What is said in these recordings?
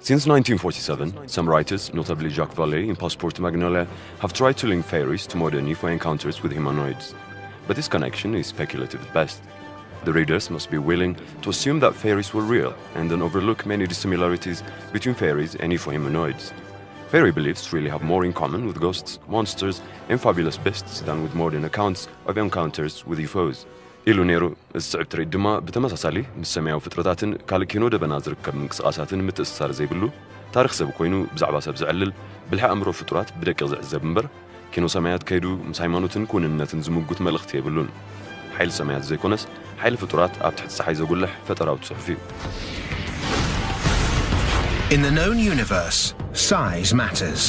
Since nineteen forty-seven, some writers, notably Jacques Vallée in Passeport Magnolia, have tried to link fairies to modern U F O encounters with humanoids. But this connection is speculative at best. The readers must be willing to assume that fairies were real and then overlook many dissimilarities between fairies and U F O humanoids. Fairy beliefs really have more in common with ghosts, monsters, and fabulous beasts than with modern accounts of encounters with U F Os. ኢሉ ነይሩ። እዚ ስዕብ ትርኢት ድማ ብተመሳሳሊ ምስ ሰማያዊ ፍጥረታትን ካልእ ኪኖ ደበና ዝርከብ ምንቅስቓሳትን ምትእስሳር ዘይብሉ፣ ታሪኽ ሰብ ኮይኑ ብዛዕባ ሰብ ዘዕልል፣ ብልሒ ኣእምሮ ፍጡራት ብደቂቕ ዝዕዘብ እምበር፣ ኪኖ ሰማያት ከይዱ ምስ ሃይማኖትን ክውንነትን ዝምጉት መልእኽቲ የብሉን። ሓይሊ ሰማያት ዘይኮነስ፣ ሓይሊ ፍጡራት ኣብ ትሕቲ ጸሓይ ዘጉልሕ ፈጠራዊ ጽሑፍ እዩ። In the known universe, size matters.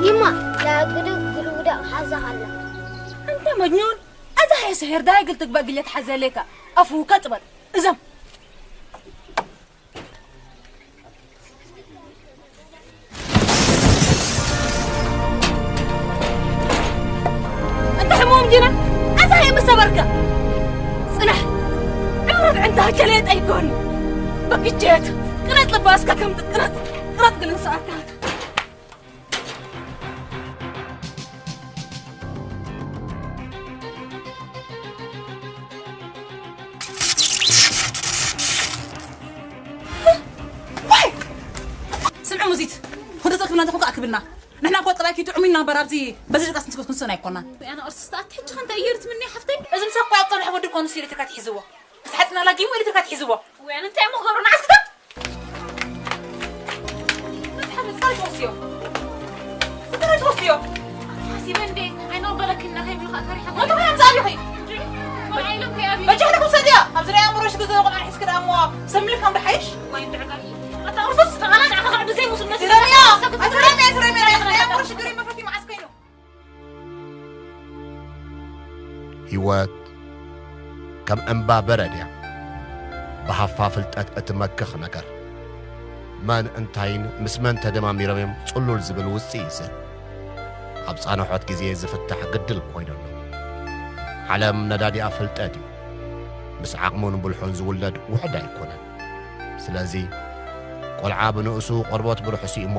ይማ ዳግድግ ግልጉዳ ሓዛ ኣላ። أنت مجنون؟ أنت هي سهر دايقل تقبل قلة حزليكا. أفوك أطبل. إذا أنت حموم جنا؟ أنت هي مسبركا. صلح. عمرك عندها كليت أيكون. بكجيت. قرأت لباسك كم تقرأت. قرأت قلن ساعتها. ስምዒ ሙዚት፣ ወደ ጸክብና እንተኾንካ ኣክብልና። ንሕና እኮ ጥራይ ኪጥዑም ኢና እምበር ኣብዚ በዚ ድቃስ ንስኩት ክንስን ኣይኮናን። ኣነ ቅርሲ ስተኣት ሕጂ ኸንተ እየርት ምኒ ሓፍተይ። እዚ ምሳኳ ኣብ ጸርሕ ወዲ ኮንስ ኤሌክትሪካ ትሒዝዎ። ምስ ሓጺና ላጊሙ ኤሌክትሪካ ትሒዝዎ። ወይ ኣነ እንታይ እሞ ክገብሮ ንዓስክታ? ህይወት ከም እምባ በረድ እያ። ብሃፋ ፍልጠት እትመክኽ ነገር። መን እንታይን ምስ መን ተደማሚሮም እዮም ጽሉል ዝብል ውጽኢት ዝህብ። ኣብ ጻንሖት ግዜ ዝፍታሕ ግድል ኮይኑሉ። ዓለም ነዳዲኣ ፍልጠት እዩ። ምስ ዓቕሙን ብልሑን ዝውለድ ውሑድ ኣይኮነን። ስለዚ ቆልዓ ብንእሱ ቆርበት ብርሑስ እዩ እሞ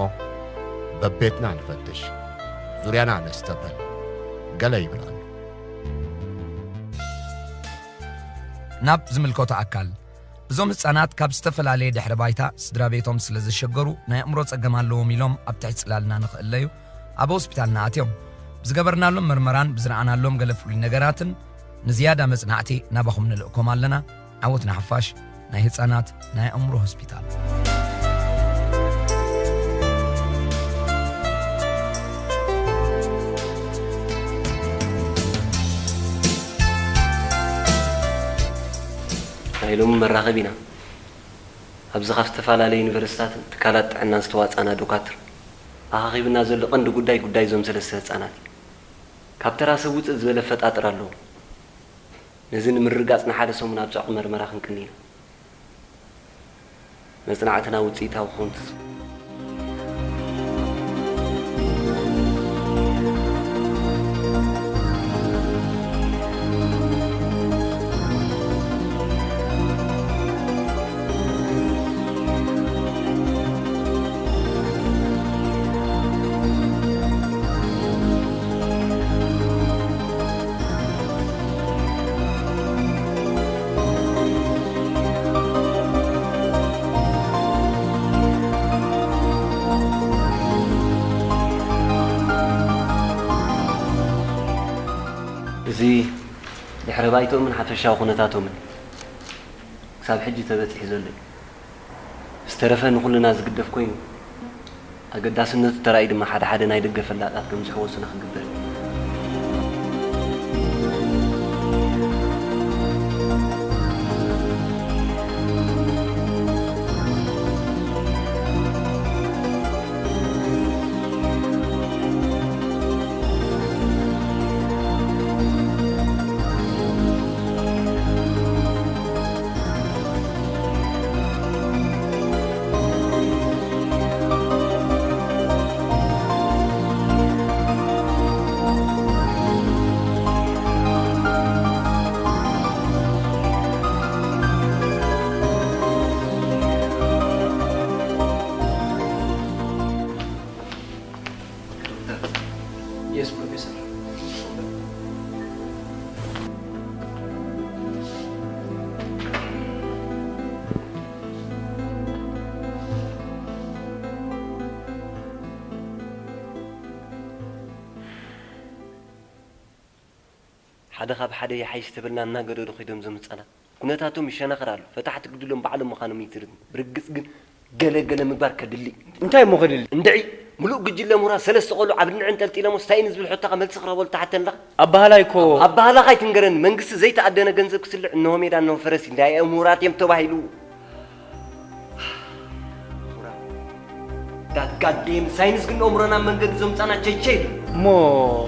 በቤትና ንፈትሽ፣ ዙርያና ነስተብህል። ገለ ይብል ኣሎ። ናብ ዝምልከቶ ኣካል እዞም ህጻናት ካብ ዝተፈላለየ ድሕሪ ባይታ ስድራ ቤቶም ስለ ዘሸገሩ ናይ ኣእምሮ ጸገም ኣለዎም ኢሎም ኣብ ትሕቲ ጽላልና ንኽእለዩ ኣብ ሆስፒታልና ኣትዮም። ብዝገበርናሎም መርመራን ብዝረኣናሎም ገለ ፍሉይ ነገራትን ንዝያዳ መጽናዕቲ ናባኹም ንልእኮም ኣለና። ዓወት ንሓፋሽ። ናይ ህጻናት ናይ ኣእምሮ ሆስፒታል። ናይ ሎሚ መራኸቢና ኣብዚ ካብ ዝተፈላለዩ ዩኒቨርሲታትን ትካላት ጥዕናን ዝተዋጻና ዶካትር ኣኻኺብና ዘሎ ቀንዲ ጉዳይ ጉዳይ እዞም ሰለስተ ህጻናት እዩ። ካብ ተራ ሰብ ውጽእ ዝበለ ኣፈጣጥራ ኣለዎም። ነዚ ንምርግጋጽ ንሓደ ሰሙን ኣብ ጽዑቕ መርመራ ክንቅኒ ኢና። መጽናዕትና ውጽኢታዊ ክኸውን ትጽ- ዕረ ባይቶምን ሓፈሻዊ ኩነታቶምን ክሳብ ሕጂ ተበጺሑ ዘሎ እዩ። ዝተረፈ ንኹልና ዝግደፍ ኮይኑ፣ ኣገዳስነቱ ተራእዩ ድማ ሓደ ሓደ ናይ ደገ ፈላጣት ከም ዝሕወሱና ክግበር እዩ። Yes, Professor. ሓደ ካብ ሓደ ይሓይሽ ተበልና እናገደዱ ኸይዶም ዘምፀና። ኩነታቶም ይሸናኸር ኣሎ። ፈታሕቲ ግድሎም ባዕሎም ምዃኖም ይትርድኒ። ብርግፅ ግን ገለ ገለ ምግባር ከድሊ። እንታይ እሞ ከድሊ? እንድዒ፣ ምሉእ ጉጅለ ምሁራት ሰለስተ ቆልዑ ኣብ እንድዒ እንጠልጢሎሞስ እንታይ እዩ ንዝብል ሕቶኻ መልሲ ክረኽበሉ ትሓተኒ ኣለኻ? ኣባህላይ እኮ ኣባህላኻ ኣይትንገረኒ። መንግስቲ ዘይተኣደነ ገንዘብ ክስልዕ እነሆ ሜዳ እነሆ ፈረስ ኢሉ። እንታይ እዮም ምሁራት እዮም ተባሂሉ? ዳት ጋዴም ሳይንስ ግን ኣእምሮና መንገዲ ዘምጻና ቸይቸይ ኢሉ። እሞ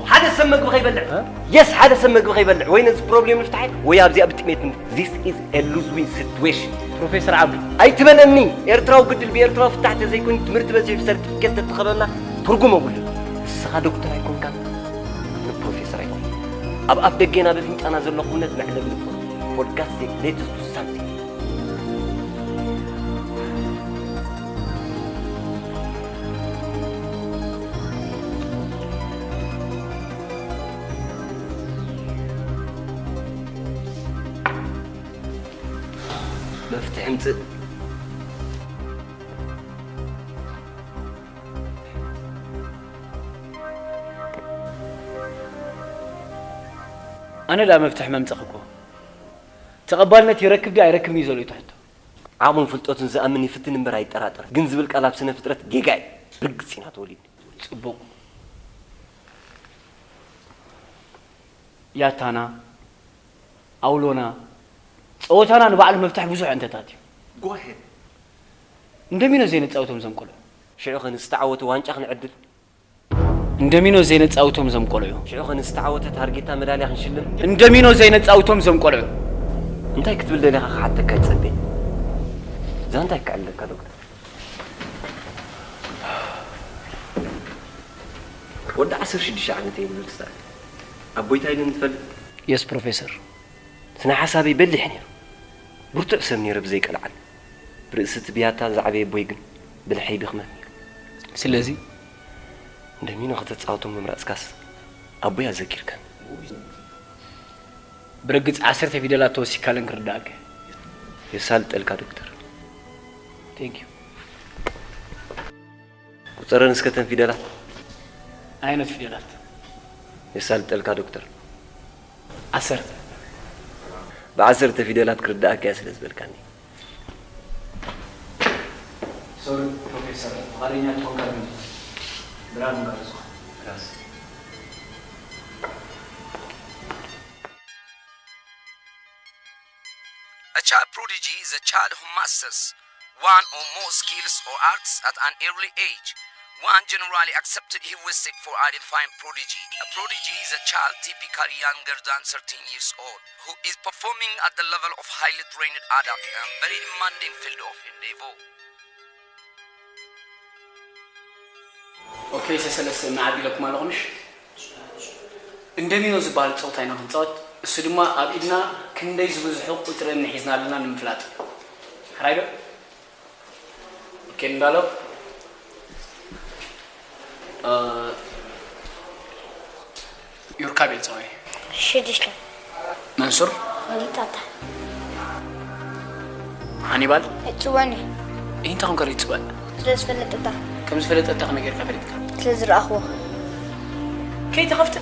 ሓደ ሰብ መግቢ ከይበልዕ እ? የስ ሓደ ሰብ መግቢ ከይበልዕ ወይ ነዚ ፕሮብሌም ንፍትሓ ወይ ኣብዚኣ ብጥሜት ን- This is a lose win situation። ፕሮፌሰር ዓብዱ ኣይትበለኒ። ኤርትራዊ ግድል ብኤርትራዊ ፍታሕ ተዘይኮይኑ ትምህርቲ በዚሑ ሰርቲፊኬት ተትኸበና ትርጉም የብሉን። ንስኻ ዶክተር ኣይኮንካን፣ ኣነ ፕሮፌሰር ኣይኮንኩን። ኣብ ኣፍ ደጌና በፍንጫና ዘሎ ኩነት መዕለቢ ንግበሮ። For God's sake, let us do something። መፍትሒ ምጽእ። ኣነ ደኣ መፍትሒ መምጸእኩ። ተቐባልነት ይረክብ ድዩ ኣይረክብን እዩ ዘሎ እቲ ሕቶ። ዓቕሙን ፍልጠቱን ዝኣምን ይፍትን እምበር ኣይጠራጠር ግን ዝብል ቃል ኣብ ስነ ፍጥረት ጌጋ እዩ። ርግጽ ኢና ተወሊድና። ጽቡቕ። ያታና፣ ኣውሎና፣ ጸወታና ንባዕሉ መፍትሒ ብዙሕ ዕንተታት እዩ። Go ahead። እንደሚኖ ዘይነጻውቶም ዘም ቆልዑ። ሽዑ ኸ ንዝተዓወቱ ዋንጫ ክንዕድል? እንደሚኖ ዘይነጻውቶም ዘም ቆልዑ። ሽዑ ኸ ንዝተዓወተ ታርጌታ መዳልያ ክንሽልም? እንደሚኖ ዘይነጻውቶም ዘም ቆልዑ። እንታይ ክትብል ደሊኻ ክሓተካ ይጸበ? ዛንታ ይከኣለካ ዶክተር። ወዲ ዓሰርተ ሽዱሽተ ዓመት እየ ዝብል ትዛረብ። ኣቦይ እንታይ ኢሉ እንትፈልጥ? የስ ፕሮፌሰር። እቲ ናይ ሓሳበይ በሊሕ ነይሩ። ብርቱዕ ሰብ ነይረ ብዘይቀልዓል። ብርእሲ እቲ ብያታ ዝዓበየ ኣቦይ ግን ብልሐይ ድኽመት ነይሩ። ስለዚ? እንደሚኖ ከተጻውቶም ምምራጽካስ ኣቦይ ኣዘኪርካን። ብርግጽ ዓሰርተ ፊደላት ተወሲካለን ክርዳእከ። የሳልጠልካ ዶክተር። Thank you። ቁጸረን እስከ ተን ፊደላት። ዓይነት ፊደላት? የሳልጠልካ ዶክተር። ዓሰርተ። ብዓሰርተ ፊደላት ክርዳእካ እያ ስለ ዝበልካኒ። ሶሪ ፕሮፌሰር፣ ፍቓደኛ ትኾንካ ግን ብራድ ምጋብዝኻ። ራስ። A child prodigy is a child who masters one or more skills or arts at an early age. One generally accepted heuristic for identifying prodigy. A prodigy is a child typically younger than thirteen years old who is performing at the level of highly trained adult and very demanding field of endeavor. ኦኬ፣ ሰሰለስተ እናዓዲለኩም ኣለኹ ምሽ? እንደሚኖ ዝበሃል ጸወታ ኢና ክንጻወት። እሱ ድማ ኣብ ኢድና ክንደይ ዝበዝሑ ቁጽሪ እንሒዝና ኣለና ንምፍላጥ። ሕራይ ዶ? ኦኬ፣ እንዳሎ። እ፣ ዩርካቤል ጸዋይ። ሽዱሽተ። መንሱር። ፈሊጣታ። ሃኒባል። እጽወኒ። እንታይ ኮንካ ዘይትጽበ? ስለ ዝፈለጠታ። ከም ዝፈለጠታ ከመይ ጌርካ ፈሊጥካ? ስለ ዝረኣኽዎ። ከይተኸፍተ?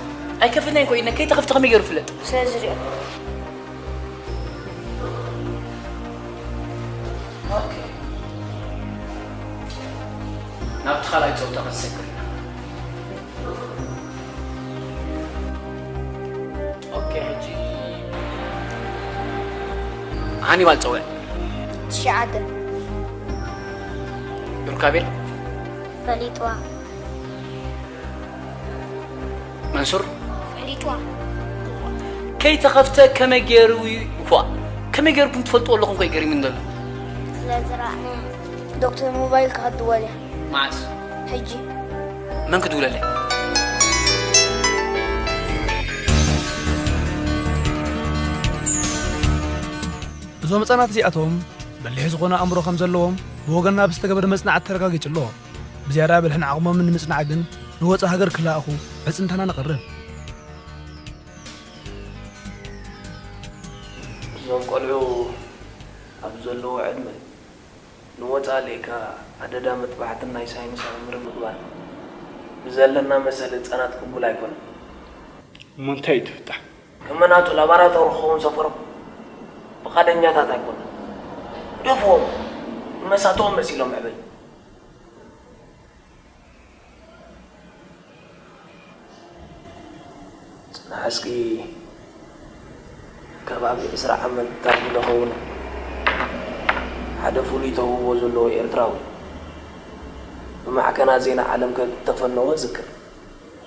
ኣይከፈትናን እኮ ኢልና፣ ከይተኸፍተ ከመይ ገይሩ ይፍለጥ? ስለ ዝሪኦ። ኦኬ፣ ናብቲ ካልኣይ ጸወታ ክንሰግር ኢና። ኦኬ፣ ሕጂ ሃኒባል ጸውዕ። ትሽዓተ። ዱርካቤል። ፈሊጥዋ። መንሱር። ፈሊጥዋ። ከይተኸፍተ ከመይ ገይሩ ኳ? ከመይ ገይርኩም ትፈልጥዎ ኣለኹም? ኮይ ገሪሙኒ ዘሎ። ስለ ዝረኣና። ዶክተር፣ ሞባይልካ ክትድወል እያ። መዓስ? ሕጂ። መን ክድውለለይ? እዞም ህጻናት እዚኣቶም በሊሕ ዝኾነ ኣእምሮ ከም ዘለዎም ብወገንና ብዝተገበረ መጽናዕቲ ተረጋጊጹ ኣሎ። ብዝያዳ ብልሕን ዓቕሞምን ንምጽናዕ ግን ንወጻኢ ሃገር ክለኣኹ ምዕጽንታና ነቕርብ። እዞም ቆልዑ ኣብ ዘለዉ ዕድመ ንወጻኢ ልኢኻ ኣደዳ መጥባሕትን ናይ ሳይንሳዊ ምርምር ምግባር ብዘለና መሰል ህጻናት ቅቡል ኣይኮነን። እሞ እንታይ እዩ እቲ ፍታሕ? ከም ናቱ ላባራቶሪ ክኸውን ሰፈሮም ፍቓደኛታት ኣይኮኑን። ግደፍዎም፣ ንመሳትኦም መሲሎም ዕበዩ። ጽናሕ እስኪ፣ ከባቢ ዕስራ ዓመት ታሪኽ ዝኸውን ሓደ ፍሉይ ተውህቦ ዘለዎ ኤርትራዊ ብማዕከናት ዜና ዓለም ከም እተፈነወ ዝክር።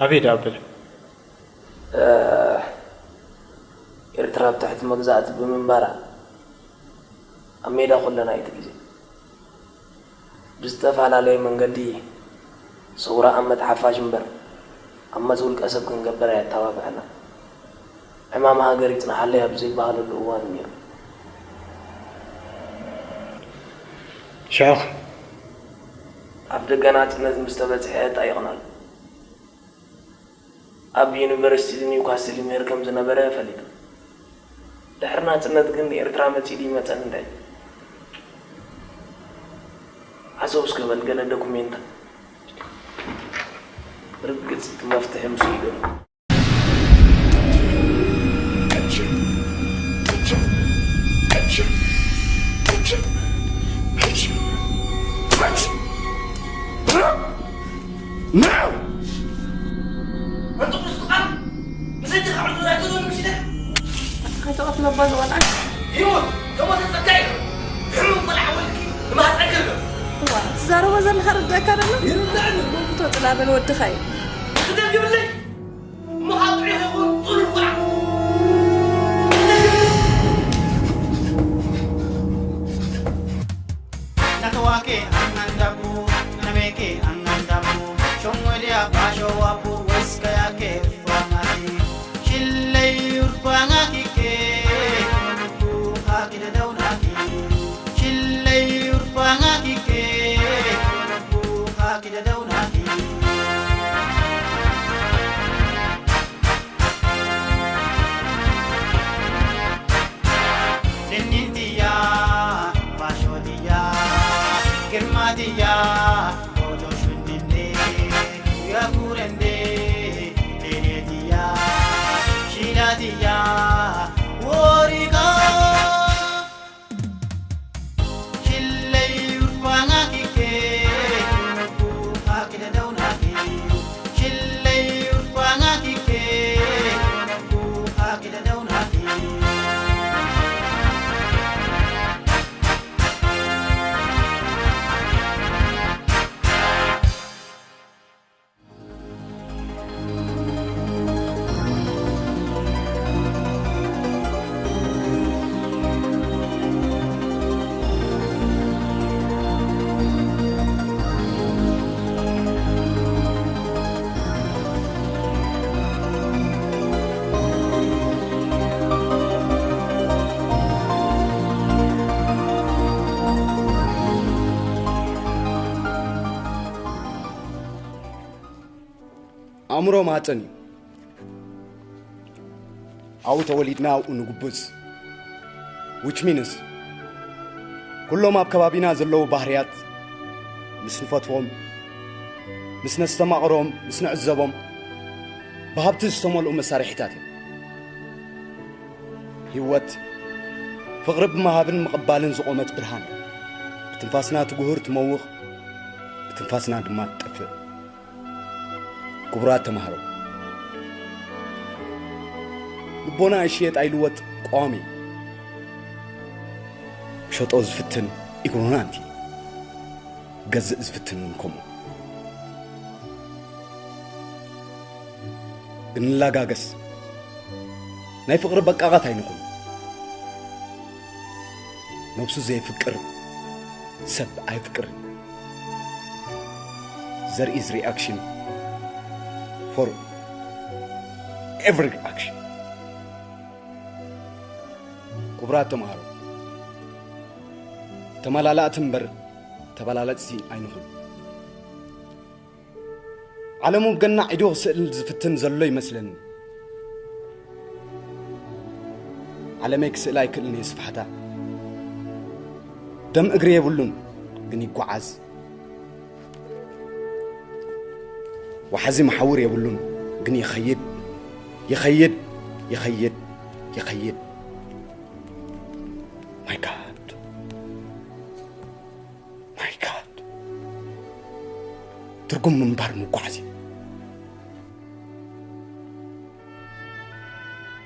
ኣበይ ደኣ በለ? እ፣ ኤርትራ ኣብ ትሕቲ መግዛእቲ ብምንባራ ኣብ ሜዳ ኩለና እዩ እቲ ግዜ። ብዝተፈላለየ መንገዲ ሰውራ ኣብ መትሓፋሽ እምበር ኣብ መት ውልቀ ሰብ ክንገብር ኣየተባብዐና። ዕማም ሃገር ይጽንሓለይ ኣብ ዘይበሃለሉ እዋን ነይሩ። ሽዑ ኣብ ደገ ናጽነት ምስ ተበጽሐ ኣጣይቕናሉ። ኣብ ዩኒቨርሲቲ ኒውካስል ይምህር ከም ዝነበረ ፈሊጡ። ድሕሪ ናጽነት ግን ንኤርትራ መጺኡ ድዩ ይመጸን እንታይ? ዓሰብ እስከ በል ገለ ዶኩሜንታ። ርግጽ እቲ መፍትሒ ምስኡ ይገሉ። ከይተቐትሎ እባ ዝቐልዓን። ይሙት፣ ከሞተ ጸጋ የለን። ሕሙም ቆልዓ ወሊድኪ ንማህጸንኪ ርገም። እዋ፣ ትዛረቦ ዘለኻ ርድኣካ ደሎ? ይርድኣኒ። ሞቶ ጥላበል ወድኻ እዩ። ክደብ ይብለይ። እሞ ካብ ጥዑይ ከይኮን ጥሩይ ቆልዓ። Nakawa ke angandabu, nameke angandabu, shongwede abasho wabu, weskaya ke fangati, shillei urfanga kike, kunuku hakida daunaki, shillei urfanga kike, kunuku hakida daunaki. Dennintiya, bashotiya, girmatiya, oto shundinde, uya kurende, denetiya, shilatiya, woriga. Shillei urfanga kike, kunuku hakida daunaki. Shillei urfanga kike, kunuku hakida daunaki. ኣእምሮ ማህፀን እዩ። ኣብኡ ተወሊድና ኣብኡ ንጉብዝ። Which means ኩሎም ኣብ ከባቢና ዘለዉ ባህርያት ምስ ንፈትዎም፣ ምስ ነስተማቕሮም፣ ምስ ንዕዘቦም ብሃብቲ ዝተመልኡ መሳርሒታት እዮም። ህይወት ፍቕሪ ብምሃብን ምቕባልን ዝቖመት ብርሃን እያ። ትንፋስና ትጉህር ትመውቕ፣ ብትንፋስና ድማ ትጠፍእ። ክቡራት ተማሃሮ፣ ልቦና ኣይሽየጥ ኣይልወጥ ቀዋሚ። ሸጦ ዝፍትን ኢግኖራንት እዩ። ገዝእ ዝፍትን እውን ከምኡ። እንላጋገስ። ናይ ፍቕሪ በቃቓት ኣይንኹን። ነብሱ ዘየፍቅር ሰብ ኣይፍቅርን። There is reaction for every action። ክቡራት ተምሃሮ፣ ተመላላእቲ እምበር ተበላለጽቲ ኣይንኹን። ዓለሙ ብገና ዒዱ ክስእል ዝፍትን ዘሎ ይመስለኒ። ዓለመይ ክስእላ ኣይክእልን እየ ስፍሓታ። ደም እግሪ የብሉን ግን ይጓዓዝ። ወሓዚ መሓውር የብሉን ግን ይኸይድ፣ ይኸይድ፣ ይኸይድ፣ ይኸይድ። My God። My God። ትርጉም ምንባር ምጓዓዝ እዩ።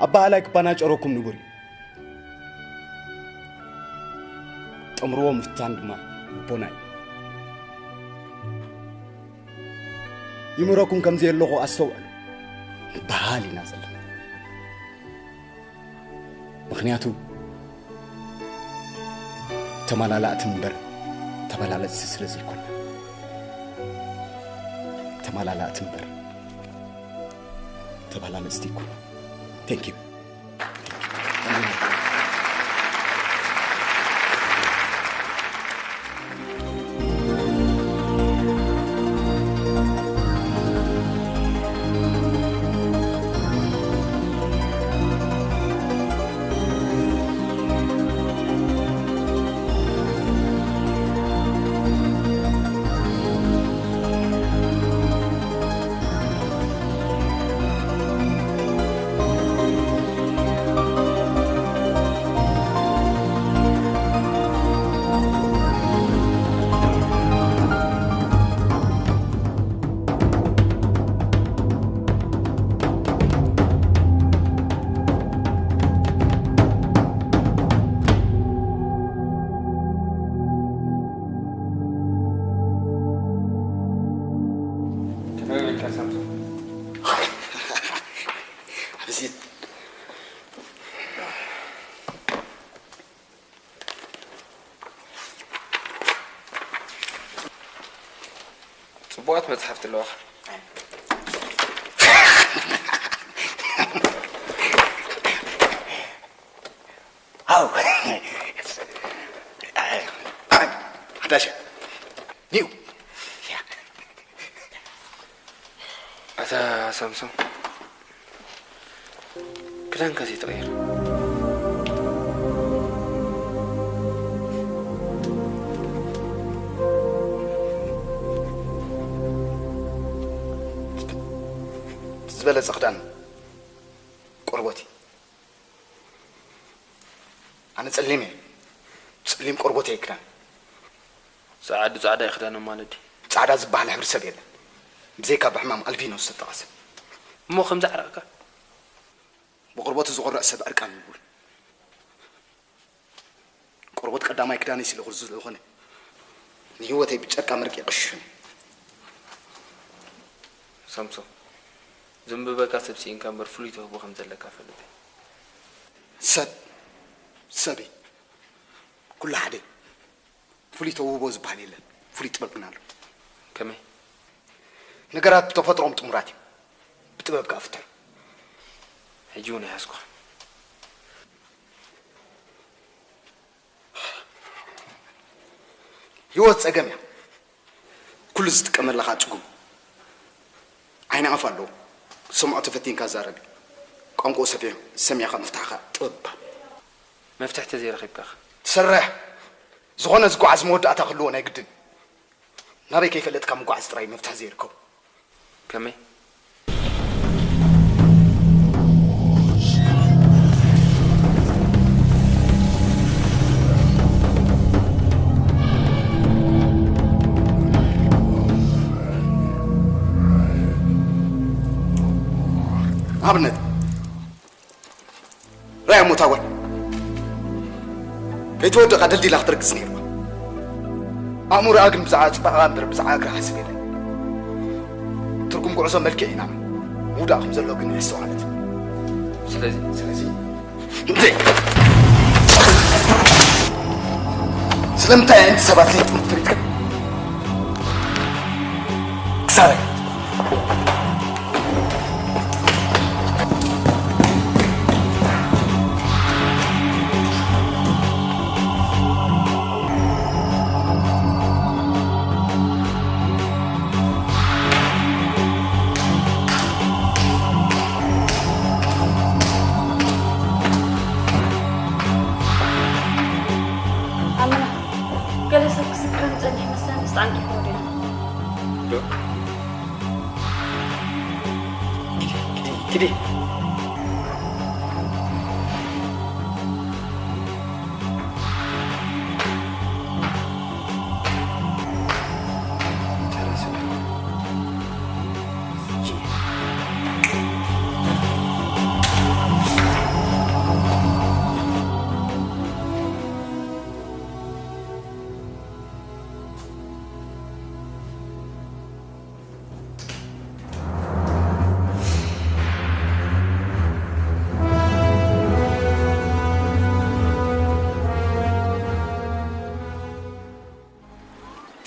ኣበሃላይ ክባናጨረኩም ንቡር እዩ። ጠምርዎ ምፍታን ድማ ልቦና እዩ። ይምህረኩም ከም ዘየለኹ ኣስተውዕሉ። በሃል ኢና ዘለና። ምኽንያቱ ተመላላእቲ እምበር ተበላለጽቲ ስለ ዘይኮና። ተመላላእቲ እምበር ተበላለጽቲ ይኮና። Thank you። ከመይ ኢልካ ሳምሶን? ኣብዚ ጽቡቓት መጽሓፍቲ ኣለዋኻ። ሃው። ሓዳሽ። ኒው። ኣታ ሳምሶን፣ ክዳንካ ዘይትቕይር? ዝበለጸ ክዳን ቆርበት እዩ። ኣነ ጸሊም እየ። ጸሊም ቆርበት እየ ክዳን። ጸዓዱ ጻዕዳ እዩ ክዳኖም ማለት ድዩ? ጻዕዳ ዝበሃል ሕብሪ ሰብ የለን። ብዘይካ ብሕማም ኣልቢኖ ዝተጠቐሰ። እሞ ከምዚ ዓረቕካ? ብቆርበቱ ዝቑረእ ሰብ ዕርቃን ይውል። ቆርበት ቀዳማይ ክዳነይ ስለ ዝኾነ፣ ንህይወተይ ብጨርቃ መርቂ ይቕሽን። ሳምሶን፣ ዘንብበካ ሰብ ስኢንካ እምበር ፍሉይ ተውህቦ ከም ዘለካ ፈልጥ እየ። ሰብ፣ ሰብ እዩ። ኩሉ ሓደ እዩ። ፍሉይ ተውህቦ ዝበሃል የለን። ፍሉይ ጥበብ ግን ኣሎ። ከመይ? ነገራት ብተፈጥሮኦም ጥሙራት እዮም። ብጥበብ ከኣ ፍትሑ። ሕጂ እውን ይሓዝኩኻ። ህይወት ጸገም እያ። ኩሉ ዝጥቀመላ ኸኣ ጽጉም። ዓይኒ ኣፍ ኣለዎ። ሰምዖ ተፈቲንካ ዛረብ እዩ። ቋንቋኡ ሰፊሑ ሰሚዕኻ ምፍታሕካ ጥበብ ይበሃል። መፍትሒ ተዘይረኺብካ ኸ? ትሰርሕ። ዝኾነ ዝጓዓዝ መወዳእታ ክህልዎ ናይ ግድን። ናበይ ከይፈለጥካ ምጓዓዝ ጥራይ መፍትሒ ዘይርከቦ። ከመይ? ኣብነት ራያ ሞታ ጓል ከይተወደቓ ደልዲላ ክትረግጽ ነይርዋ። ኣእምሮኣ ግን ብዛዕባ ጽባቐኣ እምበር ብዛዕባ እግራ ሓስብ የለን። ትርጉም ጉዕዞ መልክዕ ኢና ምውዳቕ ከም ዘሎ ግን የስተውዓለት። ስለዚ ስለዚ እንዴ! ስለምንታይ ኣንቲ ሰባት ዘይጥምት ፈሊጥካ? ክሳበይ ኣመና፣ ገለ ሰብ ክስክረኒ ጸኒሑ መስለኒ፣ ምስ ተዓንቂፈ ወዲና። ዶ? ኪዲ፣ ኪዲ።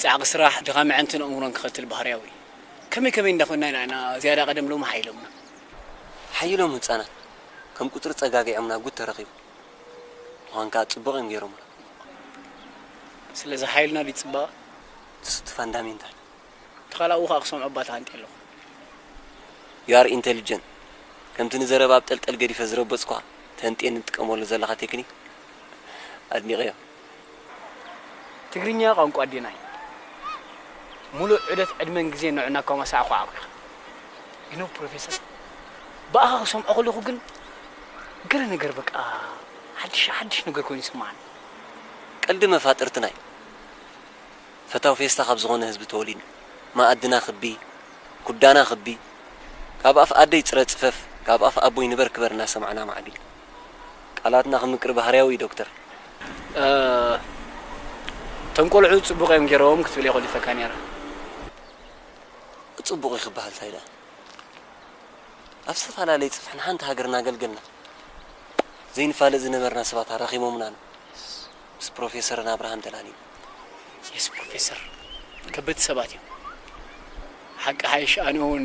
ጻዕቂ ስራሕ፣ ድኻም ኣዕንትን ኣእምሮን ክኸትል ባህርያዊ እዩ። ከመይ ከመይ እንዳኾንና ኢና፣ ኢና ዝያዳ ቀደም ሎሚ ሓይሎምና። ሓይሎም ህጻናት ከም ቁጽሪ ጸጋጊዖምና ጉድ ተረኺቡ። ምዃን ከኣ ጽቡቕ እዮም ገይሮምና። ስለዚ ሓይልና ድዩ ጽባቐ? ንሱ እቲ ፋንዳሜንታል። ተኻላኡ ከኣ ክሰምዖ እባ ተሃንጥየ ኣለኹ። You are intelligent። ከምቲ ንዘረባ ኣብ ጠልጠል ገዲፈ ዝረበጽኳ ተንጥየ ንጥቀመሉ ዘለኻ ቴክኒክ ኣድኒቐዮ። ትግርኛ ቋንቋ ኣዴና እዩ። ሙሉእ ዑደት ዕድመን ግዜን ንዑ እናኳማሳዕኹ ዓቑ ኢኻ። You know ፕሮፌሰር፣ ብኣኻ ክሰምዖ ከለኹ ግን ገለ ነገር በቃ ሓድሽ ሓድሽ ነገር ኮይኑ ይስምዓኒ። ቀልዲ መፋጥርትና እዩ። ፈታው ፌስታ ካብ ዝኾነ ህዝቢ ተወሊድና፣ መኣድና ክቢ፣ ኩዳና ክቢ፣ ካብ ኣፍ ኣደይ ጽረ ጽፈፍ፣ ካብ ኣፍ ኣቦይ ንበር ክበር እናሰማዕና ማዕቢልና። ቃላትና ክምቅር ባህርያዊ እዩ ዶክተር። እ፣ እቶም ቆልዑ ጽቡቕ እዮም ገይሮም ክትብል እየ ኮሊፈካ ነይረ። ጽቡቕ እዩ ክበሃል እንታይ ደኣ? ኣብ ዝተፈላለየ ጽፍሒ ንሓንቲ ሃገር እናገልገልና፣ ዘይንፋለጥ ዝነበርና ሰባት ኣራኺቦምና፣ ምስ ፕሮፌሰርን ኣብርሃን ተላሊና። የስ ፕሮፌሰር፣ ከበድቲ ሰባት እዮም። ሓቂ ሓይሽ፣ ኣነ እውን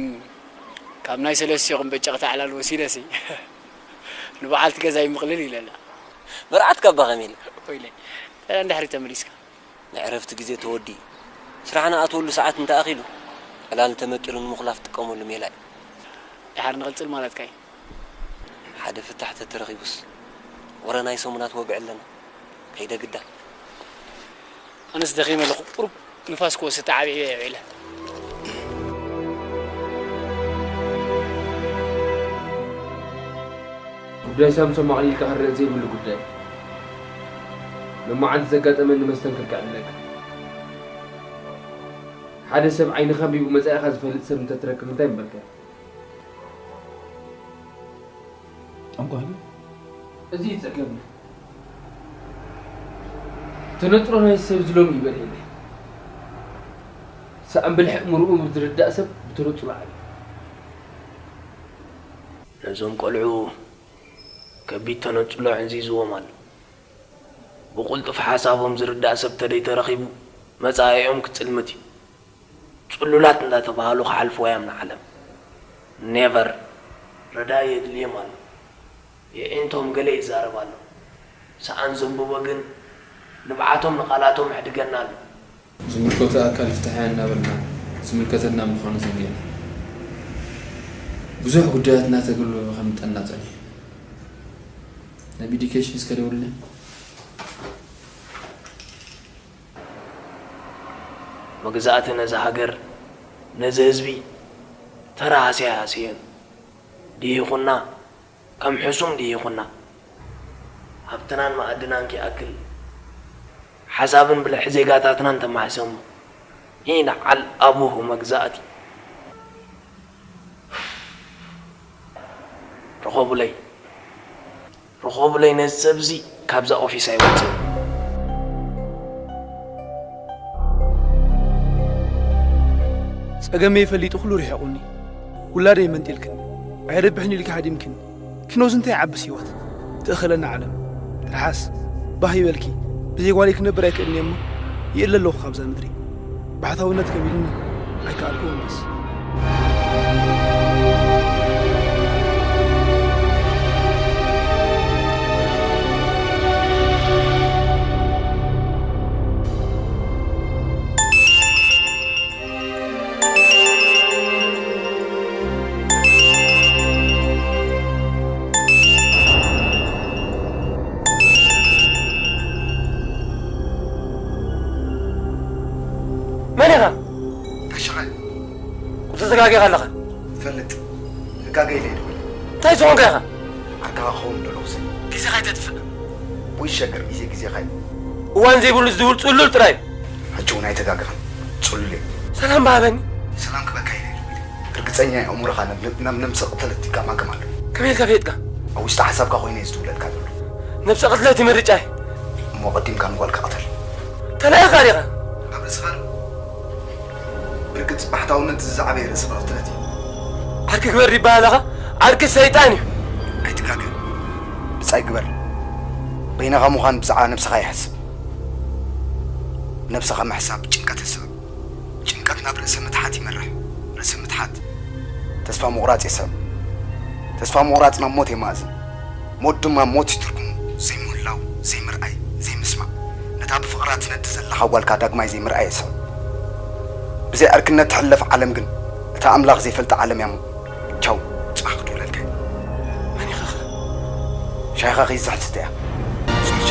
ካብ ናይ ሰለስቲኹም በጨቕቲ ኣዕላል ወሲደሲ ንበዓልቲ ገዛይ ምቕልል ኢለላ። መርዓትካ እባ ከመይ ኢላ? ወይለይ፣ እንድሕሪ ተመሊስካ። ናይ ዕረፍቲ ግዜ ተወዲኡ። ስራሕ ንኣትወሉ ሰዓት እንተኣኺሉ፣ ዕላል ተመቂሉ ንምኹላፍ ትጥቀመሉ ሜላ እዩ። ድሓር ንቕጽል ማለትካ እዩ። ሓደ ፍታሕ ተተረኺቡስ፣ ወረ ናይ ሰሙናት ወግዒ ኣለና። ከይደ ግዳ። ኣነስ ደኺመ ኣለኹ። ቁሩብ ንፋስ ክወስድ ተዓቢዐ እየ ውዒለ። ጉዳይ ሳምሶም ኣቕሊልካ ክረእ ዘይብሉ ጉዳይ። ሎማዓንቲ ዘጋጠመኒ መስተንክር ከዕልለካ። ሓደ ሰብ ዓይንኻ ኣንቢቡ መጻኢኻ ዝፈልጥ ሰብ እንተትረክብ እንታይ ምበልካ? ጠንቋይ። እዚ እዩ ጸገምና። ተነጽሮ ናይ ሰብ ዝሎም ይበል የለ። ሰኣን ብልሒ ኣእምርኡ ዝርዳእ ሰብ ብተነጽሮ ዓቢ። ነዞም ቆልዑ ከቢድ ተነጽሎ ዕንዚዝዎም ኣሎ። ብቕልጡፍ ሓሳቦም ዝርዳእ ሰብ ተደይተረኺቡ መጻኢኦም ክጽልምት እዩ። ጽሉላት እንዳተባሃሉ ክሓልፍዋ እዮም ንዓለም። ኔቨር። ረዳኢ የድልዮም ኣሎ። የዒንቶም ገለ ይዛረብ ኣሎ። ሰኣን ዘንብቦ ግን ንብዓቶም ንቓላቶም የሕድገና ኣሎ። ዝምልከቶ ኣካል ፍትሓ እናበልና ዝምልከተና ምዃኑ ዘንጊዕና ብዙሕ ጉዳያት እናተገልበበ ከምጠና ጸኒሑ። ናብ ኢዲኬሽን እስከ ደውልለይ። መግዛእቲ ነዚ ሃገር ነዚ ህዝቢ ተራ ሃስያ ሃስየን ድሂኹና ከም ሕሱም ድሂኹና ሃብትናን መኣድናን ኪኣክል ሓሳብን ብልሒ ዜጋታትናን ተማሕሰሙ። ኢና ዓል ኣቡሁ መግዛእቲ። ርኸቡለይ፣ ርኸቡለይ፣ ነዚ ሰብ እዚ ካብዛ ኦፊስ ኣይወፅእን። ጸገመይ ፈሊጡ ኩሉ ርሒቑኒ። ውላደይ መንጢልክኒ። ኣይረብሕን ኢልኪ ሃዲምክኒ። ኪኖስ እንታይ ይዓብስ ህይወት? ትእኸለና ዓለም። ትርሓስ። ባህ ይበልኪ። ብዘይ ጓለይ ክነብር ኣይክእልን እየ እሞ ይእለ ኣለኹ ካብዛ ምድሪ። ባሕታውነት ከቢድኒ ኣይከኣልኩዎን በስ። መን ኢኻ? ጋሻኻ። ቁጽሪ ተጋጊኻ ኣለኻ። ፈልጥ። ተጋገ ኢለ ይደውል። እንታይ ዝኾንካ ኢኻ? ዓርካኻ ክኸውን ደሎ ውሰድ። ግዜኻ ኣይተጥፍእ። ወይ ሸገር ግዜ ግዜኻ እዩ። እዋን ዘይብሉ ዝድውል ጽሉል ጥራይ እዩ። ሕጂ እውን ኣይተጋገኻን። ጽሉል እዩ። ሰላም በሃበኒ። ሰላም ክበካ ኢለ ይደውል። ርግጸኛ እየ ኣእምሮኻ ናብ፣ ናብ ነብሰ ቅተለት ይጋማገም ኣሎ። ከመይ ኢልካ ፈሊጥካ? ኣብ ውሽጢ ሓሳብካ ኮይነ እየ ዝድውለልካ ዘሎ። ነብሰ ቅትለት እዩ ምርጫይ። እሞ ቀዲምካ ንጓልካ ቅተል። ተላኢኻ ዲኻ? ኣብ ርእስኻ ዶ? ብርግጽ ባሕታውነት እዚ ዝዓበየ ርእሲ ቅትለት እዩ። ዓርኪ ግበር ይበሃል ኣኻ? ዓርኪ ሰይጣን እዩ። ኣይትጋገ። ብጻይ ግበር። በይንኻ ምዃን ብዛዕባ ነብስኻ ይሕስብ። ነብስኻ ምሕሳብ ጭንቀት የስዕብ። ጭንቀት ናብ ርእሰ ምትሓት ይመርሕ። ርእሰ ምትሓት ተስፋ ምቑራጽ የስዕብ። ተስፋ ምቑራጽ ናብ ሞት የማእዝን። ሞት ድማ ሞት እዩ ትርጉሙ። ዘይምህላው፣ ዘይምርኣይ፣ ዘይምስማዕ። ነታ ብፍቕራ ትነዲ ዘለኻ ጓልካ ዳግማይ ዘይምርኣይ የስዕብ። ብዘይ ዕርክነት ትሕለፍ ዓለም ግን እታ ኣምላኽ ዘይፈልጣ ዓለም እያ እሞ፣ ቻው፣ ጽባሕ ክድውለልካ እየ። መን ኢኻ ኸ? ሻሂኻ ከይዝሕል ስተ እያ። ጽኑሻ።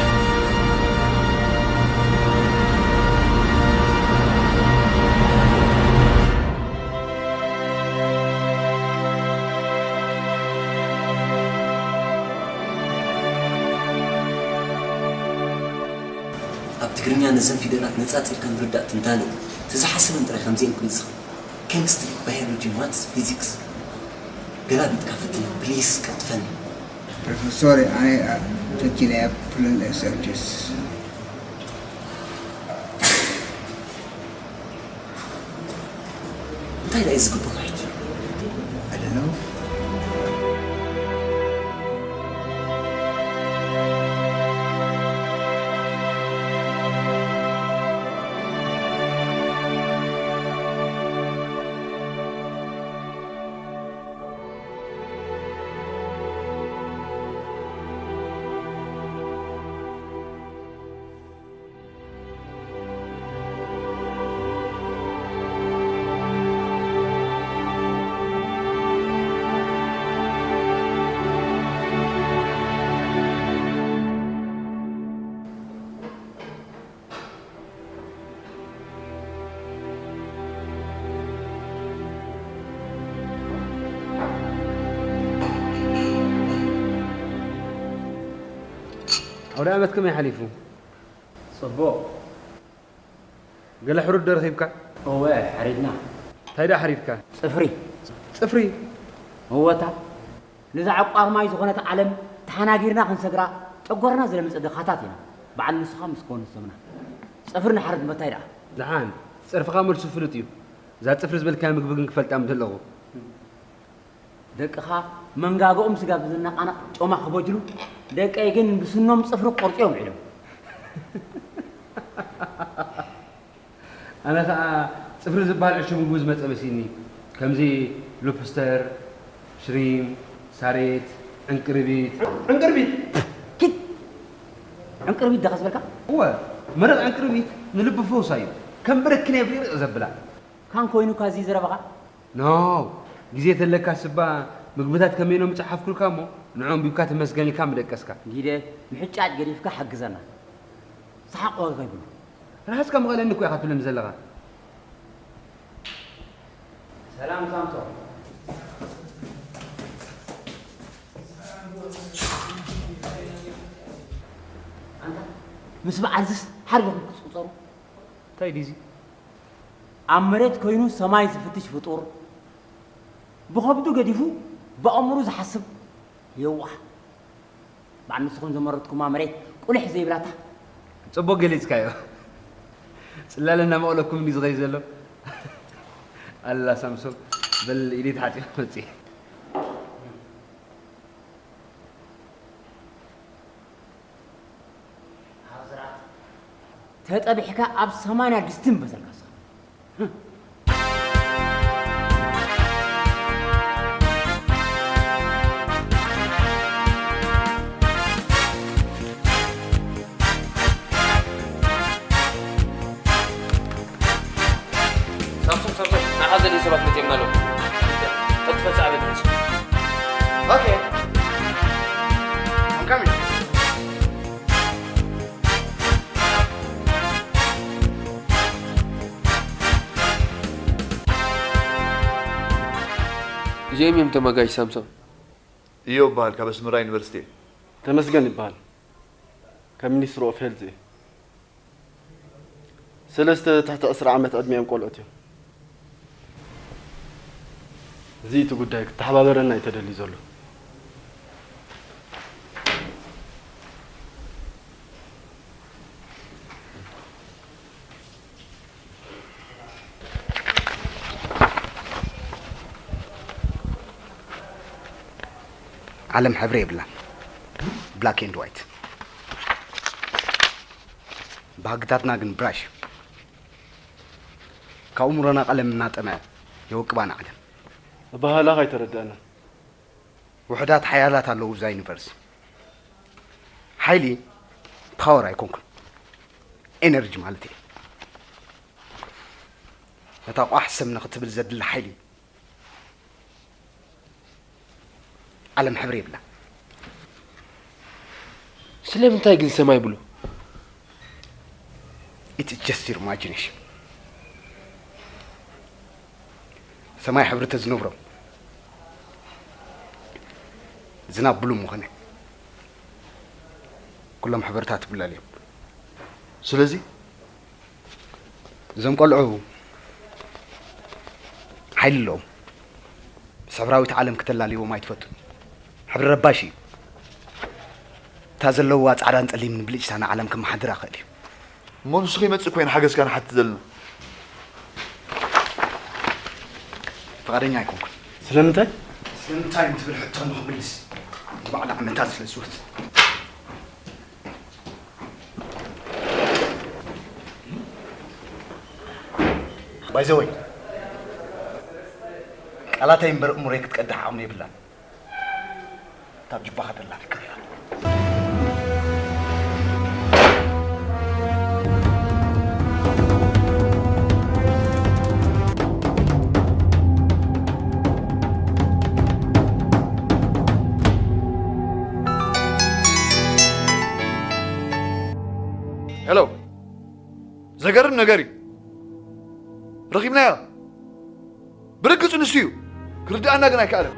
ኣብ ትግርኛ ነዘን ፊደላት ነጻጺርካ ምርዳእ ትንታነ እዩ። ተዝሓስበን ጥራይ ከምዚኤን ክመጽኻ። ኬሚስትሪ፣ ባዮሎጂ፣ ማትስ፣ ፊዚክስ። ገላቢጥካ ፈትኖ፣ ፕሊስ፣ ቀልጥፈኒ። ፕሮፌሶር፣ ኣነ ኣብ ፈቲነያ ኩለን ሪሰርችስ። እንታይ ደኣ እዩ ዝግበሮ ሕጂ? I don't know። ኣውደ ዓመት ከመይ ሓሊፉ? ጽቡቕ። ገለ ሕሩድ ዶ ረኺብካ? እወ፣ ሓሪድና። እንታይ ደኣ ሓሪድካ? ጽፍሪ። ጽፍሪ? እወታ። ነዛ ዕቋር ማይ ዝኾነት ዓለም ተሓናጊርና ክንሰግራ ጨጓርና ዝለምጸ ድኻታት ኢና። በዓል ንስኻ ምስ ኮን ሰምና። ጽፍሪ ንሓርድ መታይ ደኣ? ደሓን፣ ጸርፍኻ መልሱ ፍሉጥ እዩ። እዛ ጽፍሪ ዝበልካያ ምግቢ ግን ክፈልጣ ምደለኹ። ደቅኻ መንጋግኦም ስጋ ብዝነቓነቕ ጮማ ክበጅሉ፣ ደቀይ ግን ብስኖም ጽፍሪ ክቆርጹ እዮም ውዒሎም። ኣነ ኸኣ ጽፍሪ ዝበሃል ዕሹግ ምግቢ ዝመጸ መሲልኒ። ከምዚ ሎብስተር፣ ሽሪም፣ ሳሬት፣ ዕንቅርቢት። ዕንቅርቢት! ኪድ! ዕንቅርቢት ዲኻ ዝበልካ? እወ፣ መረቕ ዕንቅርቢት ንልቢ ፈውሳ እዩ። ከም በረኪና እዩ ብሪቕ ዘብላ። ካን ኮይኑካ እዚ ዘረባኻ? ኖ፣ ግዜ ተለካ ስባ ምግብታት ከመይ ኢሎም ምጽሓፍኩልካ እሞ ንዕኦም ቢብካ ተመስገን ኢልካ ምደቀስካ። ጊደ፣ ምሕጫጭ ገዲፍካ ሓግዘና። ሰሓቕ ዋጋ ከይብሉ። ርሃጽካ መቐለኒ እኮ ኢኻ ትብለኒ ዘለኻ። ሰላም ሳምሶን። ኣንታ ምስ በዓል ዝስ ሓርገኹም ክትቁጸሩ። እንታይ ድዩ እዚ? ኣብ መሬት ኮይኑ ሰማይ ዝፍትሽ ፍጡር፣ ብኸብዱ ገዲፉ ብኣእምሩ ዝሓስብ፣ የዋህ፣ በዓል ንስኹም ዘመረትኩማ መሬት ቁልሕ ዘይብላታ። ጽቡቕ ገሊጽካዮ። ጽላለ እናመቐለኩም እንዲ ዝኸይ ዘሎ። ኣላ ሳምሶም፣ በል ኢደይ ተሓጺበ መጽእ። ተጠቢሕካ ኣብ ሰማንያ ድስቲ ምበሰልካ። ሳምሶም፣ ሳምሶም፣ ንዓኻ ዘድልዩ ሰባት መጺኦም ኣለዉ። ቀልጥፈ ጻዕበት ምጽእ። Okay. I'm coming. እዚኦም እዮም ተማጋጅ ሳምሶም። እዮ እበሃል፣ ካብ ኣስመራ ዩኒቨርሲቲ። ተመስገን ይበሃል። ካብ ሚኒስትሪ ኦፍ ሄልዝ እየ። ሰለስተ ትሕቲ ዕስራ ዓመት ዕድሚኦም ቆልዑት እዮም። እዚ እቲ ጉዳይ ክተሓባበረና እዩ ተደልዩ ዘሎ። ዓለም ሕብሪ የብላን። Black and white። ባህግታትና ግን ብራሽ እዩ። ካብ እምሮና ቀለም እናጠመዐ የወቅባና ዓለም። ኣበሃህላኻ ኣይተረድኣናን። ውሑዳት ሓያላት ኣለዉ እዛ ዩኒቨርስ። ሓይሊ ፓወር ኣይኮንኩን፣ ኤነርጂ ማለት እየ። ነታ ቋሕ ሰም ንኽትብል ዘድሊ ሓይሊ። ዓለም ሕብሪ የብላ። ስለምንታይ ግን ሰማይ ብሉ? It's just your imagination። ሰማይ ሕብሪ ተዝነብሮ ዝናብ ብሉ ምኾነ። ኩሎም ሕብርታት ይብለል እዮም። ስለዚ እዞም ቆልዑ ሓይሊ ኣለዎም። ምስ ሕብራዊት ዓለም ክተላልይዎም ኣይትፈቱን። ሕብሪ ረባሽ እዩ። እታ ዘለውዋ ጻዕዳን ጸሊምን ብልጭታ ንዓለም ከመሓድራ ይኽእል እዩ። እሞ ንሱ ከይመጽእ ኮይና ሓገዝካ ንሓትት ዘለና። ፍቓደኛ ኣይኮንኩን። ስለምንታይ? ስለምንታይ ንትብል ሕቶ ንኽምልስ ንባዕሉ ዓመታት ስለ ዝወስድ። By the way፣ ቃላተይ እምበር እምሮይ ክትቀድሕ ዓቕሚ የብላን። እታ ጁባኻ ደላ ትከፍላ። ሄሎ፣ ዘገርም ነገር እዩ። ረኺብናዮ። ብርግጽ ንሱ እዩ። ክርድኣና ግን ኣይከኣለን።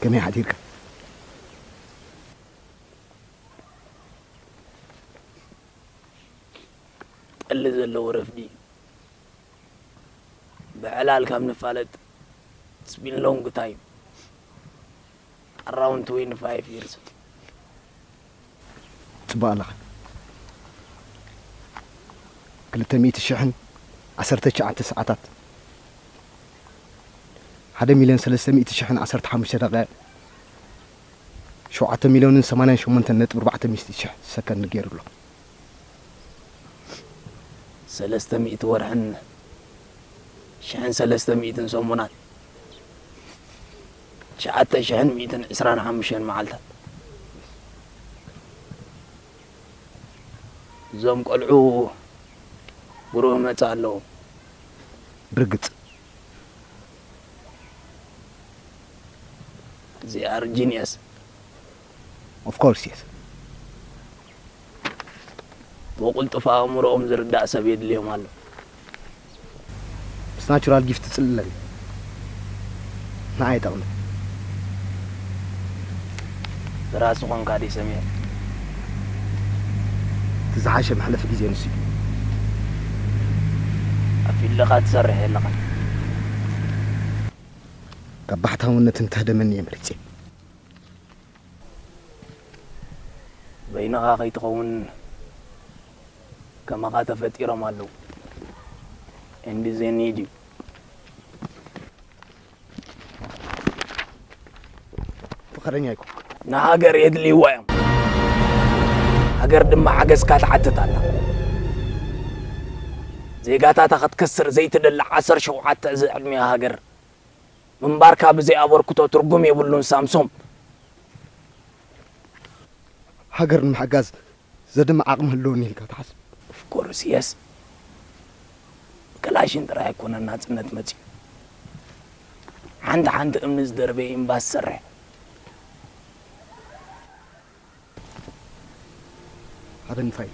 ከመይ ሓዲርካ? ጠሊ ዘለዎ ረፍዲ። ብዕላል ካብ ንፋለጥ፣ it's been long time. Around twenty-five years. ጽቡቕ ኣለኻ። ክልተ ሚእቲ ሽሕን ዓሰርተ ትሽዓተ ሰዓታት፣ ሓደ ሚልዮን ሰለስተ ሚእቲ ሽሕን ዓሰርተ ሓሙሽተ ደቂቕ፣ ሸውዓተ ሚልዮንን ሰማንያን ሸሞንተን ነጥቢ ኣርባዕተ ሚእቲ ሽሕ ሰከንድ ገይሩ ኣሎ። ሰለስተ ሚእቲ ወርሕን ሽሕን ሰለስተ ሚእትን ሰሙናት፣ ትሽዓተ ሽሕን ሚእትን ዕስራን ሓሙሽተን መዓልታት። እዞም ቆልዑ ብሩህ መጻኢ ኣለዎም። ብርግጽ። They are genius. Of course, yes. ብቕልጡፍ ኣእምሮኦም ዝርዳእ ሰብ የድልዮም ኣሎ። ምስ ናቹራል ጊፍት ጽልለኒ። ንዓይ ይጠቕመኒ። ብራስ ኾንካ ድዩ ሰሚዐ? እቲ ዝሓሸ መሕለፊ ግዜ ንሱ እዩ። ኣብ ፊልድኻ ትሰርሕ የለኻን። ካብ ባሕታውነት እንተህደመኒ እየ መሪጸ። በይንኻ ከይትኸውን ከማኻ ተፈጢሮም ኣለዉ። And they need you. ፍቕረኛ ኣይኮንኩ። ንሃገር የድልይዋ እዮም። ሃገር ድማ ሓገዝካ ትሓትት ኣላ። ዜጋታታ ክትከስር ዘይትደሊ ዓሰርተ ሸውዓተ ዝዕድሚያ ሃገር ምንባርካ ብዘይ ኣበርክቶ ትርጉም የብሉን ሳምሶም። ሃገር ንምሕጋዝ ዘድሚ ዓቕሚ ህልወኒ ኢልካ ትሓስብ? Of course, yes. ክላሽን ጥራይ ኣይኮነን ናጽነት መጺኡ። ሓንቲ ሓንቲ እምኒ ዝደርበየ እምባ ዝሰርሕ። ኣበን ፋይሉ።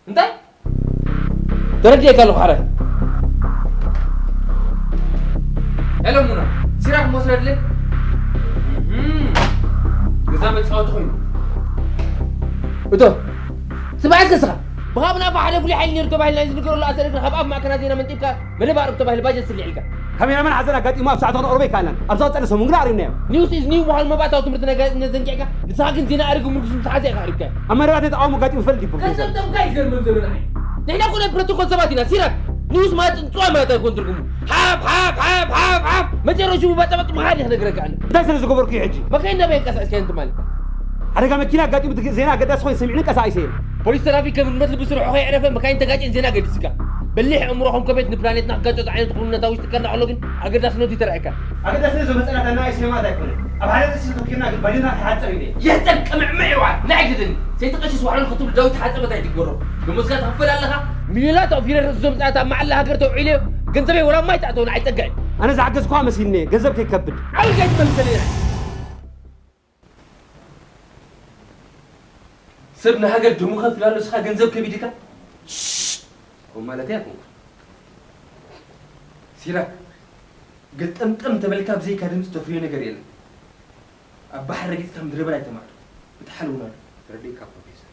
እንታይ? ተረዲኤካ ኣለኹ ሓራይ። ሄሎ ሙና፣ ሲራክ መውሰድ ድለ? እህም፣ ገዛ መጻወቲ ኮይኑ። እቶ፣ ስምዓት ከስኻ። ብኻብ ናፋ ሓደ ፍሉይ ሓይሊ ነይሩ ተባሂልና እዩ ዝንገረሉ ኣሰር እግሪ ካብ ኣፍ ማዕከናት ዜና መንጢብካ መደብ ኣዕሩኽ ተባሂሉ ባጀት ስሊዕ ኢልካ። ካሜራማን ሓዘን ኣጋጢሙ ኣብ ሰዓት ክንቕርቦ ኣይከኣልናን። ኣብዛ ቀጸለ ሰሙን ግን ኣርእዩና እዮም። ኒውስ ኢዝ ኒው ምዃኑ መባእታዊ ትምህርቲ ናይ ጋዜጠኛ ዘንጊዕካ፣ ንስኻ ግን ዜና ኣሪጉ ምርኩስ ምስ ሓዘ ኢኻ ኣሪግካዮ። ኣብ መደባት ናይ ተቓውሞ ኣጋጢሙ ይፈልጥ እዩ ፕሮፌሰር። ቀንጠብካ እዩ ዝገርመም ዘሎ ንዓይ። ንሕና እኮ ናይ ፕሮቶኮል ሰባት ኢና። ሲራክ ኒውስ ማለት ጽንጽዋይ ማለት ኣይኮን ትርጉሙ። ሓፍ፣ ሓፍ፣ ሓፍ፣ ሓፍ፣ ሓፍ። መጨረሽኡ ባጣባጥ ምኻድ ኢኻ ክነግረካ ኣነ። እንታይ ስለ ዝገበርኩ እዩ ሕጂ? መኻይን ናበይ ኣንቀሳቒስካየን ትማሊ? ሓደጋ መኪና ኣጋጢሙ ትግ-፣ ዜና ኣገዳሲ ኮይኑ ሰሚዕኒ ቀሳቒሰ እየ። ፖሊስ ትራፊክ ከም ንብረት ልቢ ስርሑ ከየዕረፈ መካይን ተጋጭየን ዜና ገዲስካ። በሊሕ ኣእምሮኹም ከቤት ንፕላኔትና ክጋጨ ዝዓይነቱ ኩነታት ውሽጢ ከርና ከሎ ግን ኣገዳስነቱ ይተርኣየካ። ኣገዳስነት እዞም ህጻናት ኣናኣይ ስማት ኣይኮነን። ኣብ ሓደ ጥሲ ተፈኪርና ግን ባይድና ክሓጽር ኢለ። የህጠን ቅምዕምዕ ይውዓል። ንዓይ ግድን። ሰይቲ ቀሺስ ዋሕሉል ክትብል ዳዊት ሓጸበት ኣይትግበሮ። ደሞዝካ ትኽፈል ኣለኻ? ሚልዮናት ኣውፊረ ርእሲ እዞም ህጻናት ኣብ መዓላ ሃገር ተውዒለ ገንዘበይ ወላ ማይ ትኣተው ንዓይ ጸጋ እዩ። ኣነ ዝሓገዝኩኻ መሲልኒ ገንዘብ ከይከብድ። ዓውልካ ኣይትመልሰኒ ንዓይ። ሰብ ንሃገር ደሙ ከፊሉ ኣሎ፣ ንስኻ ገንዘብ ከቢድካ? ሽሽ! ከምኡ ማለተይ ኣይኮንኩን። ሲራክ፣ ገልጠምጠም ተበልካ ብዘይካ ድምፂ ተፍርዮ ነገር የለን። ኣብ ባሕሪ ረጊፅካ ምድረ በዳ ኣይተማዕዶ። ብጣሓል እውን ኣሎ። ተረዲእካ ፕሮፌሰር።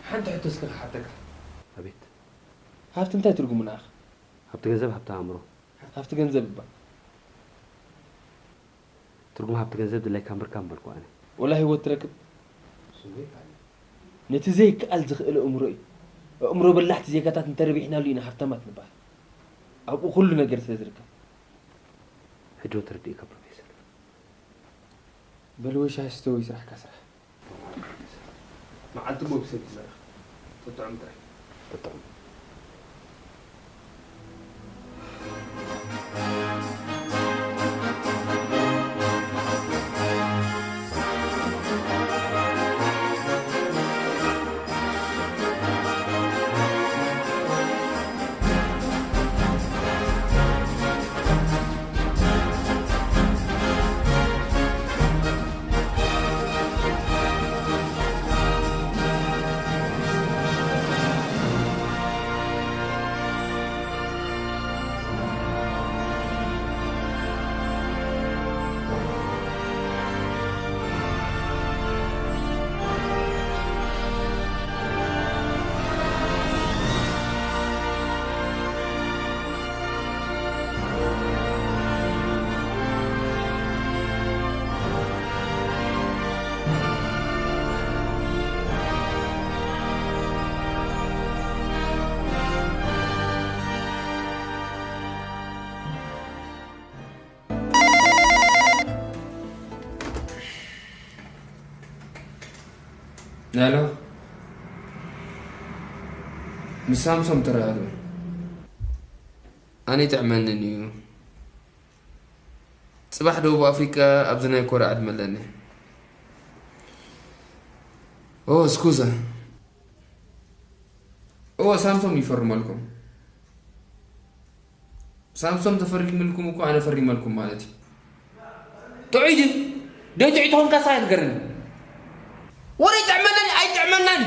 ሓንቲ ሕቶ እስከ ክሓተካ። ኣቤት። ሃብቲ እንታይ ትርጉሙ ንዓኻ? ሃብቲ ገንዘብ፣ ሃብቲ ኣእምሮ። ሃብቲ ገንዘብ እባ። ትርጉም ሃብቲ ገንዘብ ድላይካ ምርካብ ምበልኩ ኣነ። ወላ ህይወት ትረክብ። ስሙ ይከኣል። ነቲ ዘይከኣል ዝኽእል ኣእምሮ እዩ። ኣእምሮ በላሕቲ ዜጋታት እንተረቢሕናሉ ኢና ሃብታማት ንበሃል። ኣብኡ ኩሉ ነገር ስለ ዝርከብ። ሕጂ እውን ተረዲእካ ፕሮፌሰር። በል ወይ ሻሂ ስተ ወይ ስራሕካ ስራሕ። መዓልቲ ሞብሰብ ይዘረኽ። ጥጥዑም ጥራይ። ጥጥዑም። ሄሎ፣ ምስ ሳምሶም ተራኸቡ። ኣነ ይጥዕመንን እዩ። ጽባሕ ደቡብ ኣፍሪቃ ኣብዚ ናይ ኮርያ ዕድመ ኣለኒ። ኦ፣ ስኩዛ። ኦ፣ ሳምሶም ይፈርመልኩም። ሳምሶም ተፈሪምልኩም እኮ ኣነ ፈሪመልኩም ማለት እዩ። ጥዑይ ድዩ? ደይ ጥዑይ ተኾንካስ ኣይትገርኒ። ወረ ይጥዕመናን ኣይጥዕመናን።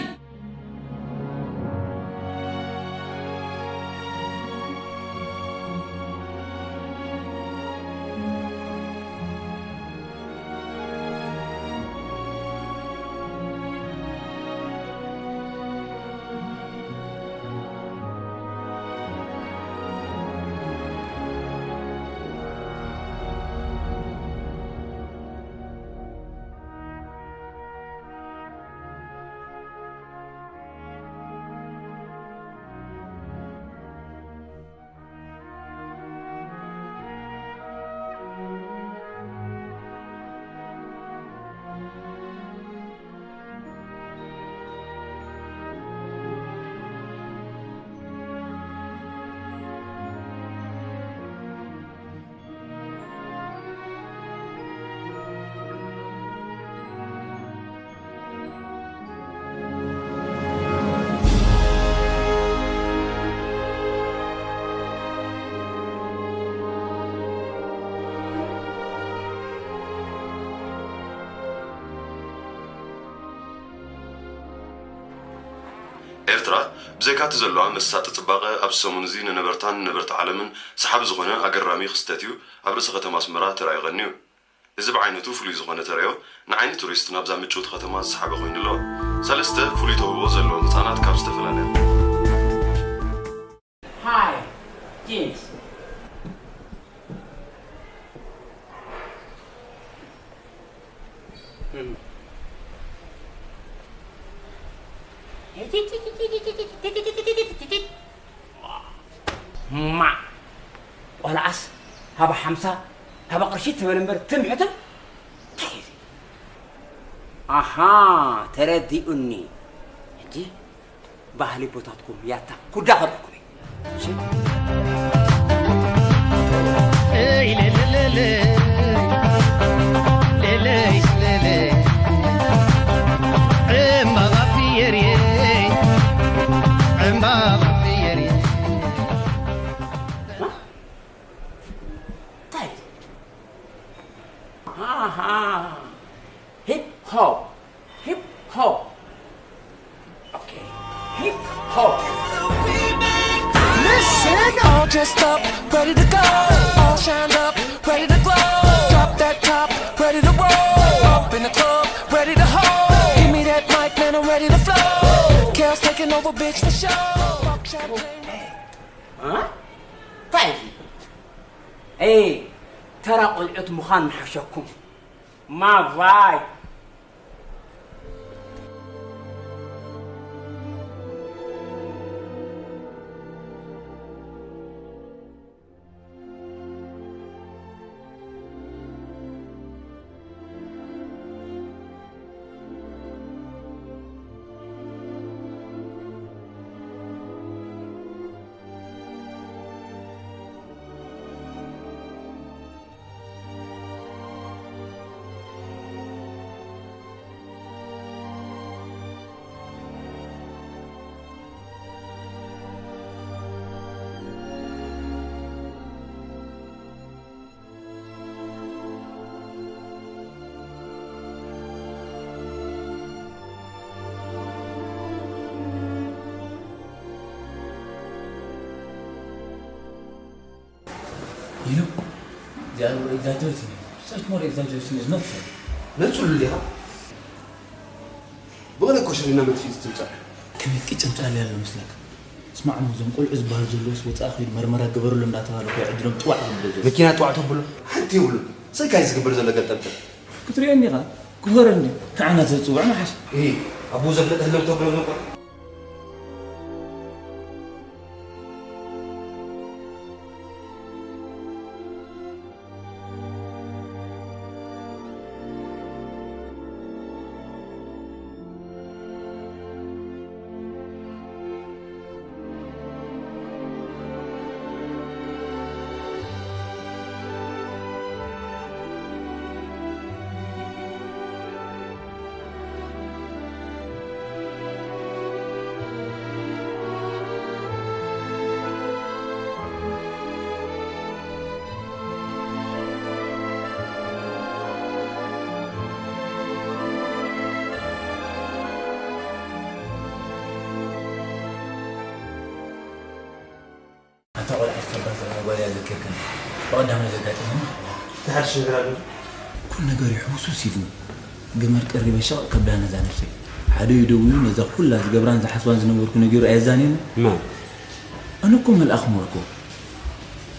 ኤርትራ፣ ብዘይካ'ቲ ዘለዋ መሳጢ ጽባቐ፣ ኣብዚ ሰሙን እዚ ንነበርታን ንነበርቲ ዓለምን ሰሓቢ ዝኾነ ኣገራሚ ክስተት እዩ ኣብ ርእሰ ከተማ ኣስመራ ተራእዩ ቀንዩ። እዚ ብዓይነቱ ፍሉይ ዝኾነ ተርእዮ፣ ንዓይኒ ቱሪስት ናብዛ ምጭውቲ ከተማ ዝሰሓበ ኮይኑ ኣሎ። ሰለስተ ፍሉይ ተውህቦ ዘለዎም ህጻናት ካብ ዝተፈላለያ Hi, James. ማ ቆልዓስ ሃባ ሓምሳ ሃባ ቅርሺ ትበል እምበር ትምሕትም እንታይ እዩ እዚ? ኣሃ ተረዲኡኒ። ሕጂ ባህሊ ቦታትኩም ያታ ኩዳ ከብለኩም እየ። እሺ? Hip hop. Hip hop. Okay. Hip hop. Listen, all dressed up, ready to go. All shined up, ready to glow. Drop that top, ready to roll. Up in the club, ready to hold. Give me that mic, man, I'm ready to flow. Girls taking over, bitch, for sure. Pop champagne. Huh? Thank you. Hey, ተራ ቆልዑት ምዃን ምሓሸኩም። ማቫይ። They are exaggerating. Such more exaggeration is not fair. ነጹ ሊኻ ብቕለ ኮሽሪና መጥፊት ትምጻእ። ከመይ ቅጭም ጣል ያለ መስለክ? ስማዕ፣ እዞም ቆልዑ ዝበሃሉ ዘለውስ ወጻኢ ኸይዱ መርመራ ግበርሎም እንዳተባለ እኮ ዕድሎም ጥዋዕ ዝብሎ ዘሎ። መኪና ጥዋዕ ተብሎ ሓንቲ ይብሉ። ስልካይ ዝግበር ዘሎ ገልጠብጠብ። ክትሪኦ እኒኻ? ክበረ እንዲ ንዓና ዘጽውዕ መሓሽ። እይ፣ ኣቦ ዘፍለጠ ህለም ተብሎ ዘሎ ቆልዑ። ኣታ ቆልዓ ትከበር ዘላ ጓል እያ ዘኪርካኒ። ብቐዳማይ ዘጋጠመኒ። እቲ ሓድሽ ነገር ኣሎ? ኩሉ ነገር እዩ ሕውስውስ ኢሉኒ። ገመድ ቀሪበ ሸቕ ከብላ ነዛ ነብሰይ። ሓደ እዩ ደዊሉ ነዛ ኩላ ዝገብራን ዝሓስባን ዝነበርኩ ነጊሩ ኣየዛንየኒ። መን? ኣነ እኮ መልኣኽ ሞልኮ።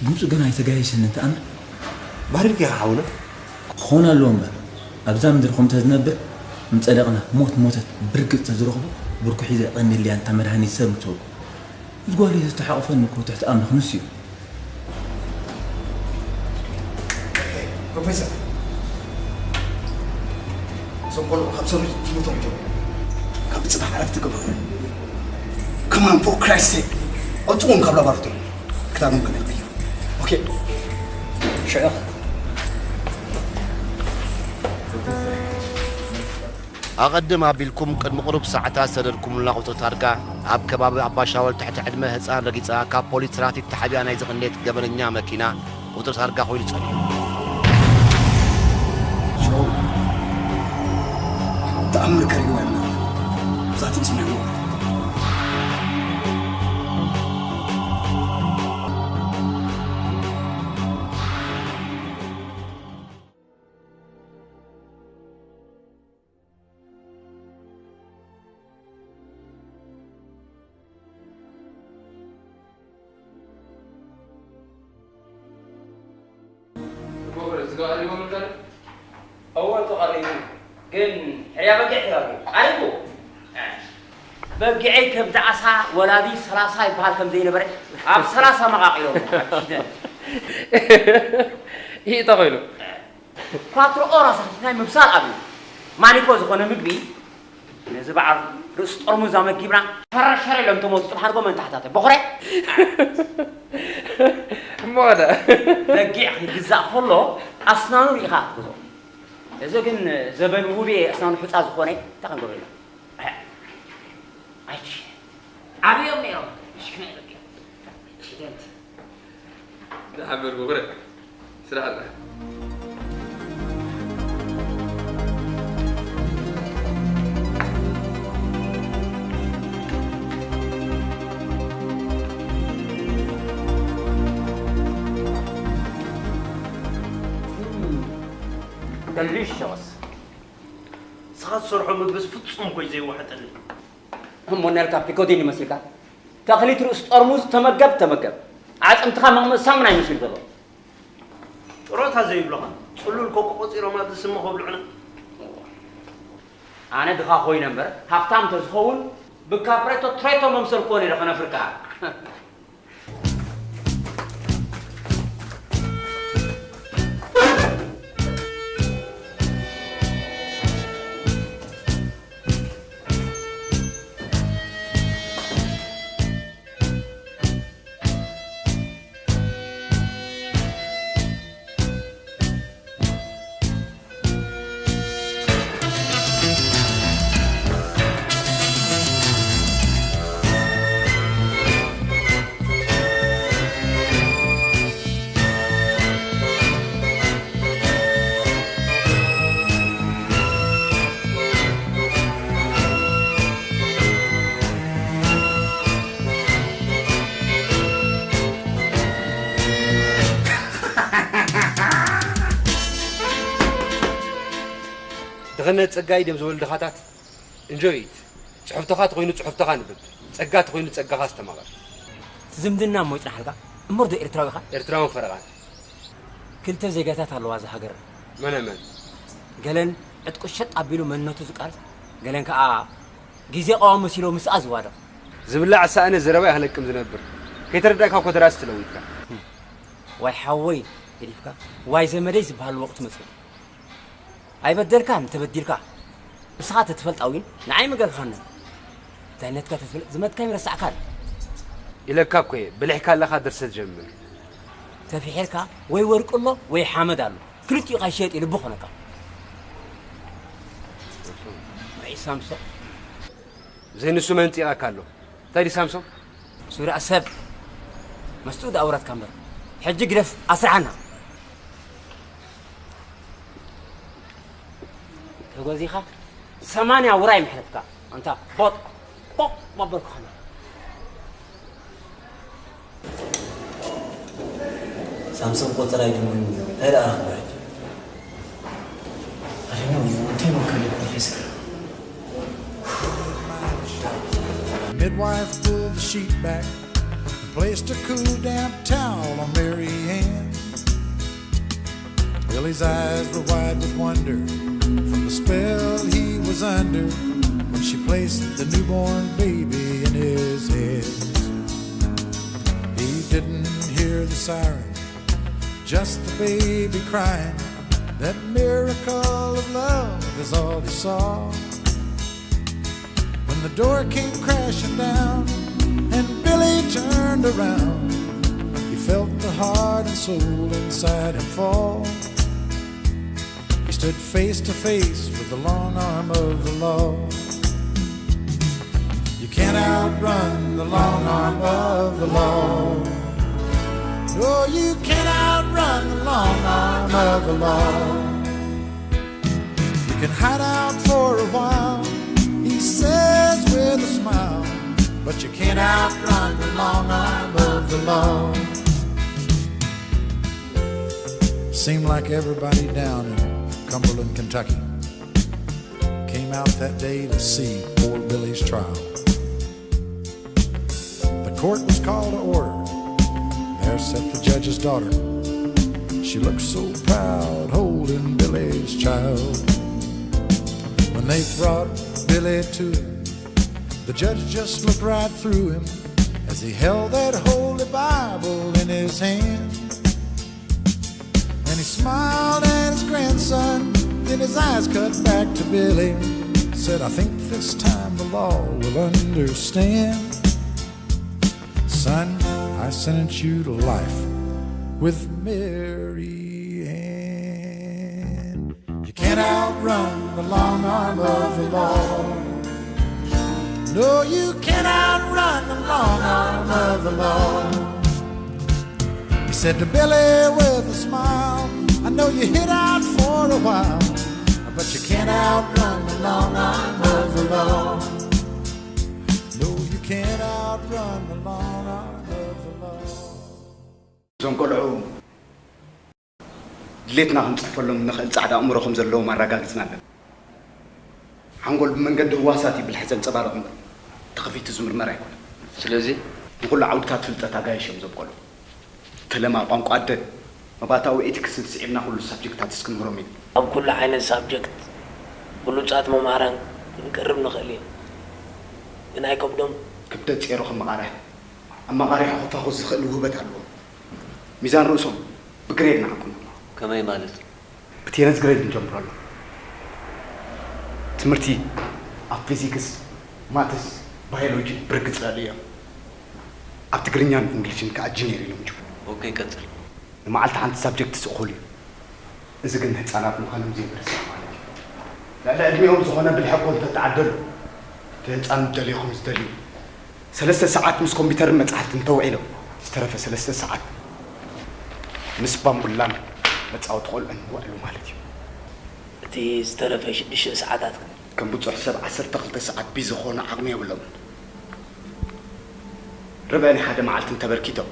ድምፁ ገና ኣይተጋየሸን እንትኣምን። ባህሪልካ ኢኻ ሓውና። ክኾን ኣለዎ እምበር፣ ኣብዛ ምድሪ ከምተ ዝነብር ምጸደቕና ሞት ሞተት ብርግጽ ተዝረኽቦ ብርኩ ሒዘ ቀኒልያ እንታ መድሃኒት ሰብ ምትወልኩ። ምስ ጓለይ ዝተሓቑፈኒ እኮ ትሕቲ ኣምላኽ ንሱ እዩ። ፕሮፌሰር፣ እዞም ቆልዑ ካብ ሰሩ ትምህርቶም ይጀምሩ። ካብ ጽባሕ ዕረፍቲ ግበሩ። Come on, for Christ's sake፣ ኣውጽዎም ካብ ላቦራቶሪ። ክዳኖም ገለ ይቕይሩ። ኦኬ፣ ሽዑ ኢኻ። ኣቐድም ኣቢልኩም ቅድሚ ቁሩብ ሰዓታት ዝሰደድኩምልና ቁጽሪ ታርጋ፣ ኣብ ከባቢ ኣባሻወል ትሕቲ ዕድመ ህጻን ረጊጻ ካብ ፖሊስ ትራፊክ ተሓቢኣ ናይ ዝቕንየት ገበነኛ መኪና ቁጽሪ ታርጋ ኮይኑ ጸኒሑ። ሸው፣ ተኣምር ከርእይዋ ኢና። ብዛቲ ስምዒት እወ፣ ተቐሪቡ። ግን ሕርያ በጊዕ ተጋግዩ። ኣሪጉ። በጊዐይ ከም ጣዕሳ ወላዲ ሰላሳ ይበሃል ከም ዘይነበረ ኣብ ሰላሳ መቓቒሎም። ኣኪደን። ይእተ ኮይኑ። ኳትሮ ኦራስ ናይ ምብሳል ኣብዩ። ማኒኮ ዝኾነ ምግቢ ነዚ በዓል ርእሲ ጠርሙዝ ኣመጊብና ሸረሸረ ኢሎም ተመቱ። ጽባሕ ንጎ መን ተሓታተ? በኹረ? እሞ ኸደ? በጊዕ ክግዛእ ከሎ ኣስናኑ ርኢኻ ክትገዝኦ። እዚ ግን ዘበን ውቤ ኣስናኑ ሑጻ ዝኾነ እንታይ ክንገብሮ ኢና? ኣይ፣ ኣይትሽ-፣ ዓብዮም ነይሮም። ሽክና ይበኪ። ሽደንት። ዝሓበር በኹረ። ስራሕ ኣላ። Delicious። ንስኻ ትሰርሖ ምግብስ ፍጹም እኮ እዩ ዘይዋሓጠኒ። እሞ እናልካ ፒኮዲን ይመስልካ? ተኽሊት ርእሲ ጠርሙዝ ተመገብ ተመገብ። ኣዕጽምትኻ መቕመጥ ሳሙና ይመስል ዘሎ። ጥሮታ ዘይብሉኻ ጽሉል ኮኮ ቆጺሮም ኣብዚ ስሚ ከብልዑና። ኣነ ድኻ ኮይነ እምበር ሃብታም ተዝኸውን ብካፕሬቶ ትሬቶ መምሰል ኮነ ኢለ ከነፍርካ። ከነ ጸጋይ ድዮም ዝወልድኻታት? እንጆይት። ጽሑፍትኻ ተኾይኑ ጽሑፍትኻ ንብብ። ጸጋ ተኾይኑ ጸጋኻ ዝተማቐር። ዝምድና እሞ ይጽናሓልካ። እምበር ዶ ኤርትራዊ ኢኻ? ኤርትራውን ፈረቓን። ክልተ ዜጋታት ኣለዋ እዛ ሃገር። መነ መን? ገለን ዕጥቁ ሸጥ ኣቢሉ መንነቱ ዝቃልስ፣ ገለን ከኣ ግዜ ቀዋሚ መሲሎ ምስኣ ዝዋደቕ። ዝብላዕ ሳእነ ዘረባ ይኽለቅም ዝነብር። ከይተረዳእካ እኮ ደራሲ ተለዊጥካ። ዋይ ሓወይ ገዲፍካ፣ ዋይ ዘመደይ ዝበሃል ወቕቲ መጺኡ። ኣይበደልካን፣ ተበዲልካ። ንስኻ ተትፈልጣ እውን ንዓይ ምገርካኒ። እንታይ ነትካ ተትፈልጥ ዝመትካ ይረሳዕካን። ኢለካ እኮ እየ፣ ብልሕካ ኣለኻ ድርሰት ጀምር። ተፊሒርካ ወይ ወርቂ ኣሎ ወይ ሓመድ ኣሎ። ክልቲኡ ካይሸየጥ እዩ ልቢ ኾነካ። ወይ ሳምሶ። ዘይንሱ መንጢቓካ ኣሎ። እንታይ ድዩ ሳምሶ? ሱራ ሰብ። መስትኡ ደኣ ውረድካ እምበር። ሕጂ ግደፍ ኣስርሓና። ተጎዚኻ ሰማንያ ውራይ መሕለፍካ። ኣንታ ቦጥ ቦጥ ማበልኩኻ። ሳምሶን ቆጸራ ይድምኒ። እንታይ ደኣ ረኽበ ሕጂ? I don't know, you don't tell me, ፕሮፌሰር። Midwife pulled the sheet back and placed a cool damp towel on Mary Ann. Billy's eyes were wide with wonder from the spell he was under when she placed the newborn baby in his head. He didn't hear the siren, just the baby crying. That miracle of love is all he saw. When the door came crashing down and Billy turned around, he felt the heart and soul inside him fall. He stood face to face with the long arm of the law. You can't outrun the long arm of the law. No, you can't outrun the long arm of the law. You can hide out for a while, he says with a smile, but you can't outrun the long arm of the law. Seemed like everybody down in Cumberland, Kentucky came out that day to see poor Billy's trial. The court was called to order. There sat the judge's daughter. She looked so proud holding Billy's child. When they brought Billy to him, the judge just looked right through him as he held that holy Bible in his hand. And he smiled at his grandson, then his eyes cut back to Billy. Said, I think this time the law will understand. Son, I sentence you to life with Mary Ann. You can't outrun the long arm of the law. No, you can't outrun the long arm of the law. He said to Billy with a smile, I know you hid out for a while, but you can't outrun the long arm of the law. No, you can't outrun the long arm of the law. እዞም ቆልዑ ድሌትና ክንጽሕፈሎም ንኽእል ጻዕዳ ኣእምሮ ከም ዘለዎም ኣረጋጊጽና ኣለና። ሓንጎል ብመንገዲ ህዋሳት እዩ ብልሒ ዘንጸባርቕ እምበር ተኸፊቱ ዝምርመር ኣይኮነን። ስለዚ ንኹሉ ዓውድታት ፍልጠት ኣጋይሽ እዮም እዞም ቆልዑ። ፈለማ ቋንቋ ኣደን መባእታዊ ኤቲክስን ስዒብና ኩሉ ሳብጀክታት እስክንምህሮም ኢና። ኣብ ኩሉ ዓይነት ሳብጀክት ብሉጻት መምሃራን ክንቀርብ ንኽእል ኢና። ግን ኣይከብዶም። ክብደት ጼሮ ከም መቓርያ ኣመቓሪሑ ክፋኹስ ዝኽእል ውህበት ኣለዎም። ሚዛን ርእሶም ብግሬድ ንዓቅሞ። ከመይ ማለት? ብቴነዝ ግሬድ ንጀምረሎም። ትምህርቲ ኣብ ፊዚክስ፣ ማትስ፣ ባዮሎጂ ብርግጽ ልዕሊ እዮም። ኣብ ትግርኛን እንግሊዝን ከኣ ጂንየር ኢሎም ይጅምሩ። ኦኬ ቀጽል። ንመዓልቲ ሓንቲ ሳብጀክትስ እኹል እዩ። እዚ ግን ንህጻናት ምዃኖም ዘይምርሳዕ ማለት እዩ። ልዕሊ ዕድሚኦም ዝኾነ ብልሒ እኮ እንተተዓደሉ እቲ ህጻን ደልዩ ከም ዝደልዩ ሰለስተ ሰዓት ምስ ኮምፒተርን መጻሕፍትን ተውዒሎም ዝተረፈ ሰለስተ ሰዓት ምስ ባምቡላን መጻወቲ ቆልዑን ውዕሉ ማለት እዩ። እቲ ዝተረፈ ሽዱሽተ ሰዓታት ከ? ከም ብጹሕ ሰብ ዓሰርተ ክልተ ሰዓት ቢዚ ክኾኑ ዓቕሚ የብሎምን። ርብዒ ናይ ሓደ መዓልቲ እንተበርኪቶም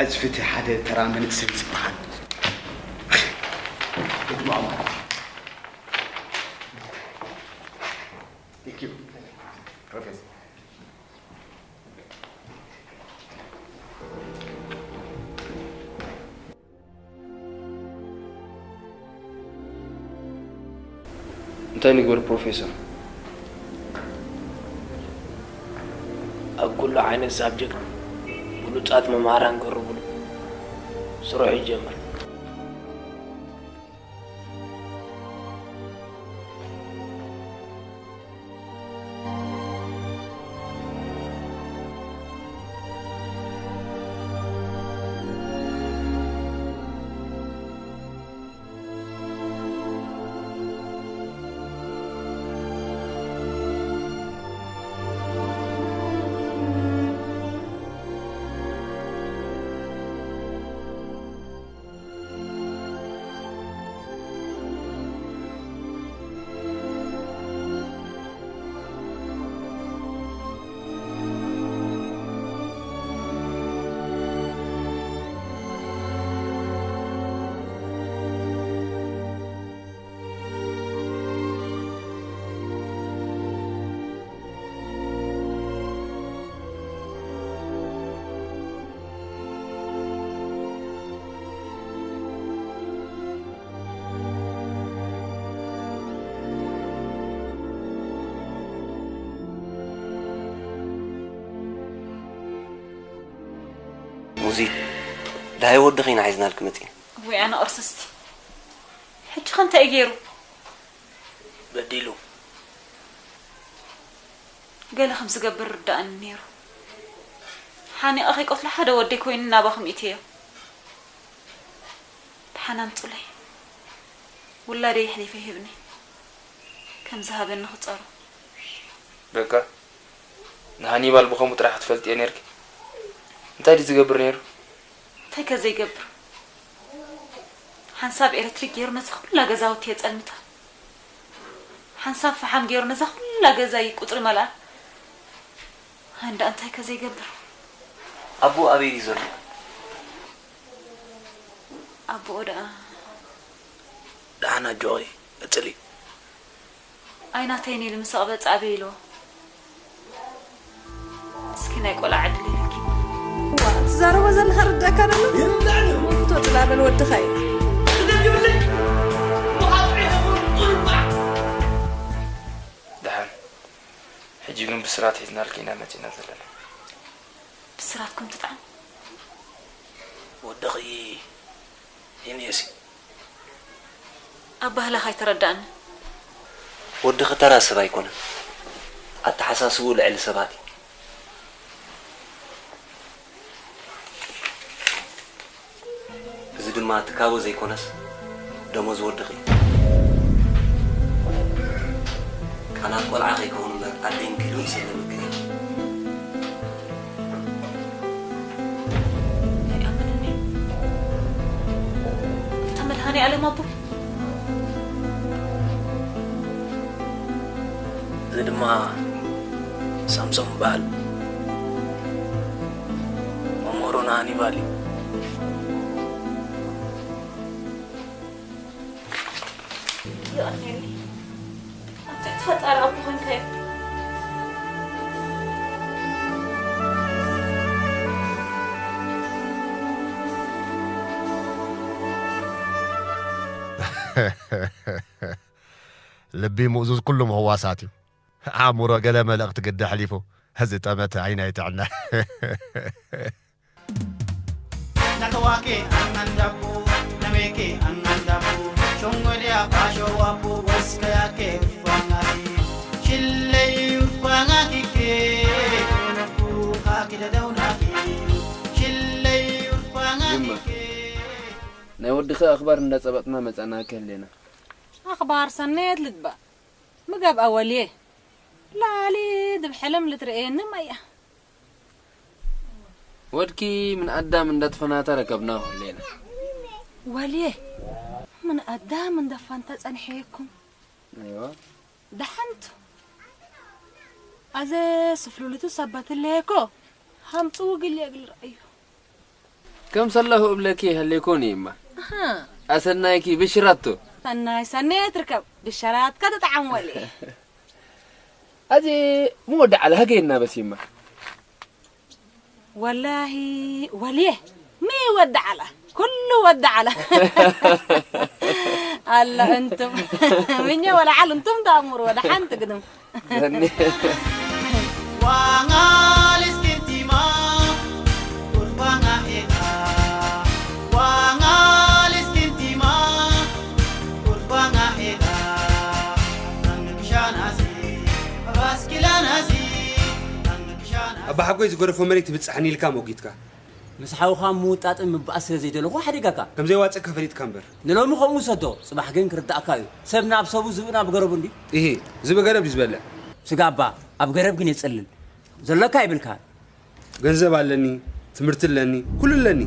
ዕጽፊ እቲ ሓደ ተራ መንእሰይ ዝበሃል ዕድመኦም ማለት እዩ። ፕሮፌሰር። እንታይ ንግበር ፕሮፌሰር? ኣብ ኩሉ ዓይነት ሳብጀክት ብሉጻት መምሃራን ቅርብሉ። ስርሑ ይጀምር። ሙዚ፣ ዳይ ወድኺ ኢና ሒዝናልኪ መጺና። ወይ ኣነ ቅርስስቲ። ሕጂ ከ እንታይ እዩ ገይሩ? በዲሉ። ገለ ከም ዝገብር ርዳእኒ ነይሩ። ሓኒቐ ከይቀትሎ ሓደ ወደይ ኮይኑ ናባኹም ኢትዮ። ደሓን ኣምጹለይ። ውላደይ የሕሊፈ ይህብኒ። ከም ዝሃበኒ ክጸሮ። በቃ፣ ንሃኒባል ብኸምኡ ጥራሕ ክትፈልጥዮ ነይርኪ። እንታይ ድዩ ዝገብር ነይሩ? እንታይ ከ ዘይገብር? ሓንሳብ ኤሌክትሪክ ገይሩ ነዛ ኩላ ገዛውቲ የጸልምታ። ሓንሳብ ፈሓም ገይሩ ነዛ ኩላ ገዛ ይቁጽሪ መልኣ። ሃንዳ እንታይ ከ ዘይገብር? ኣቦ ኣበይ ድዩ ዘሎ? ኣቦኡ ደኣ ደሓን ኣጆኺ፣ ቀጽሊ። ኣይናተይን ኢሉ ምስ ኣቕበጸ ኣበይ ኢልዎ? እስኪ ናይ ቆልዓ ዕድል ኢልኪ። ዋ፣ ትዛረቦ ዘለኻ ርዳእካ ደሎ? ይርዳእኒ። ሞቶ ጽላበል ወድኻ እዩ። ትደግምለይ? ብሓቂ ይኸውን፣ ጡልባዕ። ደሓን። ሕጂ ግን ብስራት ሒዝናልኪ ኢና መጺና ዘለና። ብስራትኩም ትጥዓም። ወድኺ ኢንየሲ። ኣባህላኻ ኣይተረዳእኒ። ወድኺ ተራ ሰብ ኣይኮነን። ኣተሓሳስብኡ ልዕሊ ሰባት እዩ። እዚ ድማ ትካቦ ዘይኮነስ ደሞዝ ወድኺ እዩ። ቃላት ቆልዓ ከይከውን እምበር ኣደይ እንክልውን ሰለምክን እዩ። ኣይኣምንን እየ። ኣንታ መድሃኔ ኣለም ኣቦ። እዚ ድማ ሳምሶም ይበሃል። መምህሩ ንሃኒባል እዩ። የቐንየለይ። ኣብ ትሕቲ ፈጣሪ ኣቦ ኮንካ እዩ። ልቢ ምእዙዝ ኩሉም ህዋሳት እዩ። ኣእምሮ ገለ መልእኽቲ ግዲ ኣሕሊፉ። እዚ ጠመተ ዓይኒ ኣይጥዕና። Nakawake anandabu, nameke anandabu, shongolia basho wabu, waskayake ufangaki, shillei ufangaki ke, kuka kidadaunaki, shillei ufangaki ይማ፣ ke. ናይ ወድኺ ኣኽባር እንዳጸበጥና መጻና ከህሌና። ኣኽባር ሰነየት ልትባ። ምግብ ኣወልየ። ላሊ ድብ ሕልም ልትርእየኒ ማያ። ወድኪ ምን ኣዳም እንዳተፈናታ ረከብና ኩሌና። ወልየ ምን ኣዳም እንዳፋንታ ጸንሐየኩም። ኣይዋ። ደሓንቱ። ኣዘ ስፍሉልቱ ሰባትለየኮ ሃምጽው ግል የግል ረኣዩ። ከም ሰላሁ እብለኪ ይሀሌኮኒ እማ። ኣሃ። ኣሰናይኪ ብሽራቶ። ሰናይ ሰናይ ትርከብ ብሸራትካ ተጠዓም ወልየ። ኣዚ ምወዳዓላ ሃገየና በሲማ። ወላሂ ወልየ ሚ ወዳዓላ ኩሉ ወዳዓላ። ኣላ እንቱም ምኘ ወላ ዓል እንቱም ተኣምሩ ወደ ሓንቲ ግድም። ዘኒ Wangalis kintima, urbanga heta. Wangalis kintima, urbanga heta. Nangkishanasi, abaskilanasi, nangkishanasi. ኣባ ሓጎይ ዝገደፎ መሬት ይብጻሕኒ ኢልካ ሞጊትካ። ምስ ሓውኻ ምውጣጥን ምብኣስ ስለ ዘይደለኹ ሓዲጋካ። ከም ዘይዋጽእካ ፈሊጥካ እምበር። ንሎሚ ከምኡ ውሰዶ፣ ጽባሕ ግን ክርዳእካ እዩ። ሰብ ናብ ሰቡ ዝብኢ ናብ ገረቡ እንድዩ። ኢሂ፣ ዝብኢ ገረብ ድዩ ዝበልዕ? ስጋ እባ ኣብ ገረብ ግን የጽልል። ዘሎካ የብልካን። ገንዘብ ኣለኒ፣ ትምህርቲ ኣለኒ፣ ኩሉ ኣለኒ።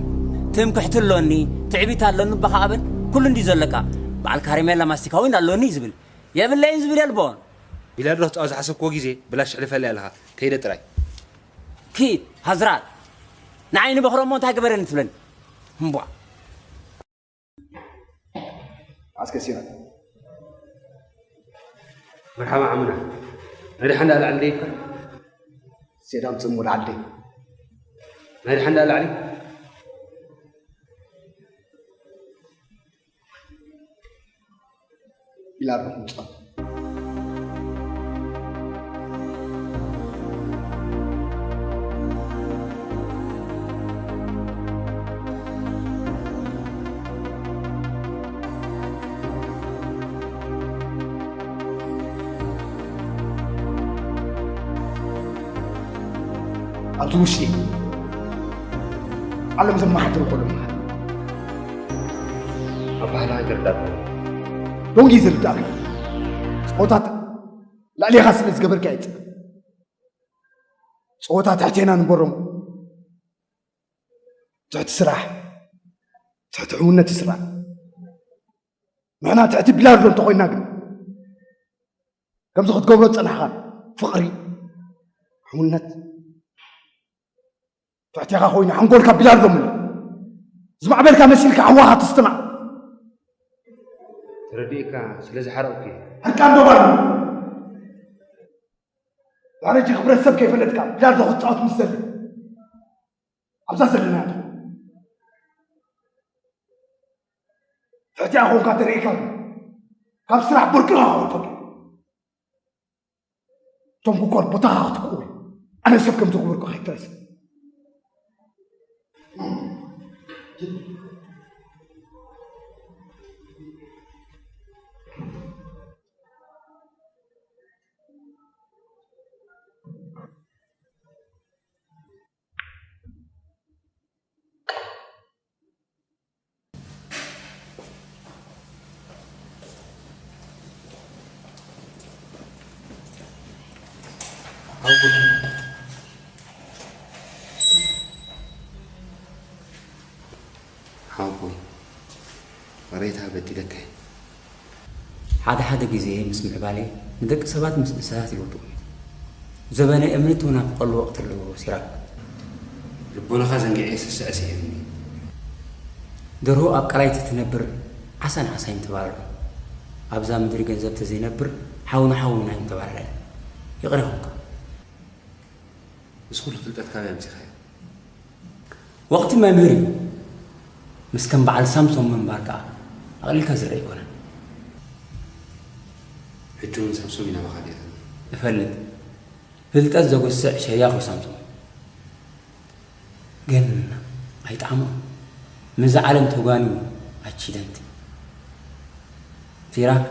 ትምክሕቲ ኣሎኒ፣ ትዕቢት ኣሎኒ እባ ከኣ በል። ኩሉ እንድዩ ዘሎካ። በዓል ካረሜላ ማስቲካ እውን ኣሎኒ እዩ ዝብል። የብለይን ዝብል የልቦን። ቢላድሮ ክጻወት ዝሓሰብክዎ ግዜ ብላሽ ኣሕልፈልይ ኣለኻ። ከይደ ጥራይ። ኪድ ሃዝራል ንዓይ ንበኽሮ እሞ እንታይ ግበረኒ ትብለኒ? እምቧ። ኣስከሲና መርሓባ ዓምና ናይ ደሓን ዳኣ ላዕሊ ደይብካ ሴዳም ጽሙ ላዕሊ ደይ ናይ ደሓን ዳኣ ላዕሊ ኢላ ርሑቕ ምጽኣት። ኣብዚ ውሽጢ ዓለም ዘመሓድሩ ከሎ መሃር ኣብ ባህልና ኣይተረዳእካን። ዶንጊ ዝርዳእካ ጸወታት ላዕሌኻ ስለ ዝገበርካ ይጽ ጸወታ ትሕቴና ንበሮም ትሕቲ ስራሕ ትሕቲ ሕውነት ይስራሕ ንሕና ትሕቲ ቢላርዶ እንተኾይና ግን ከምዚ ክትገብሮ ዝጸናሕኻ ፍቕሪ ሕውነት ትሕቴኻ ኮይኑ ሓንጎልካ ቢላርዶ ምልእ ዝማዕበልካ መሲልካ ኣዋኻ ትስትማዕ ተረዲእካ ስለ ዝሓረቕኩ እየ። ሕርቃን ዶ ባዶ ዳረጂ ክብረት ሰብ ከይፈለጥካ ቢላርዶ ክትጻወት ምስ ዘሊ ኣብዛ ዘለና ትሕቲኣ ኮንካ ተርእካ ካብ ስራሕ ብርቅኻ ክወልፈካ እቶም ክኮር ቦታኻ ክትክእወ ኣነ ሰብ ከም ዝኽብርኩ ከይትረስ ሓወቦይ፣ ቅሬታ በዲለካ እየ። ሓደ ሓደ ግዜ ምስ ምዕባለይ ንደቂ ሰባት ምስ እንስሳታት ይወድኦም እየ። ዘበነ እምኒ ትውናፍቐሉ ወቕቲ ኣለዎ ሲራክ። ልቦናኻ ዘንጊዐ ስስዐ ስኢኑኒ። ደርሆ ኣብ ቀላይ ተትነብር ዓሳ ንዓሳ ኣይምተባረረን። ኣብዛ ምድሪ ገንዘብ ተዘይነብር ሓው ንሓው እውን ኣይምተባረረን። ይቕረ ይኹንካ። እዚ ኩሉ ፍልጠት ካበይ ኣምጺኻዮ? ወቕቲ መምህር እዩ። ምስ ከም በዓል ሳምሶም ምንባር ከኣ ኣቕሊልካ ዝረኣ ኣይኮነን። ሕጂ እውን ሳምሶም ኢና ባኻ ዲኻ? እፈልጥ። ፍልጠት ዘጉስዕ ሸያኽ እዩ ሳምሶም። ግን ኣይጠዓሞን። ምስዛ ዓለም ተጓንዩ ኣክሲደንት። ሲራክ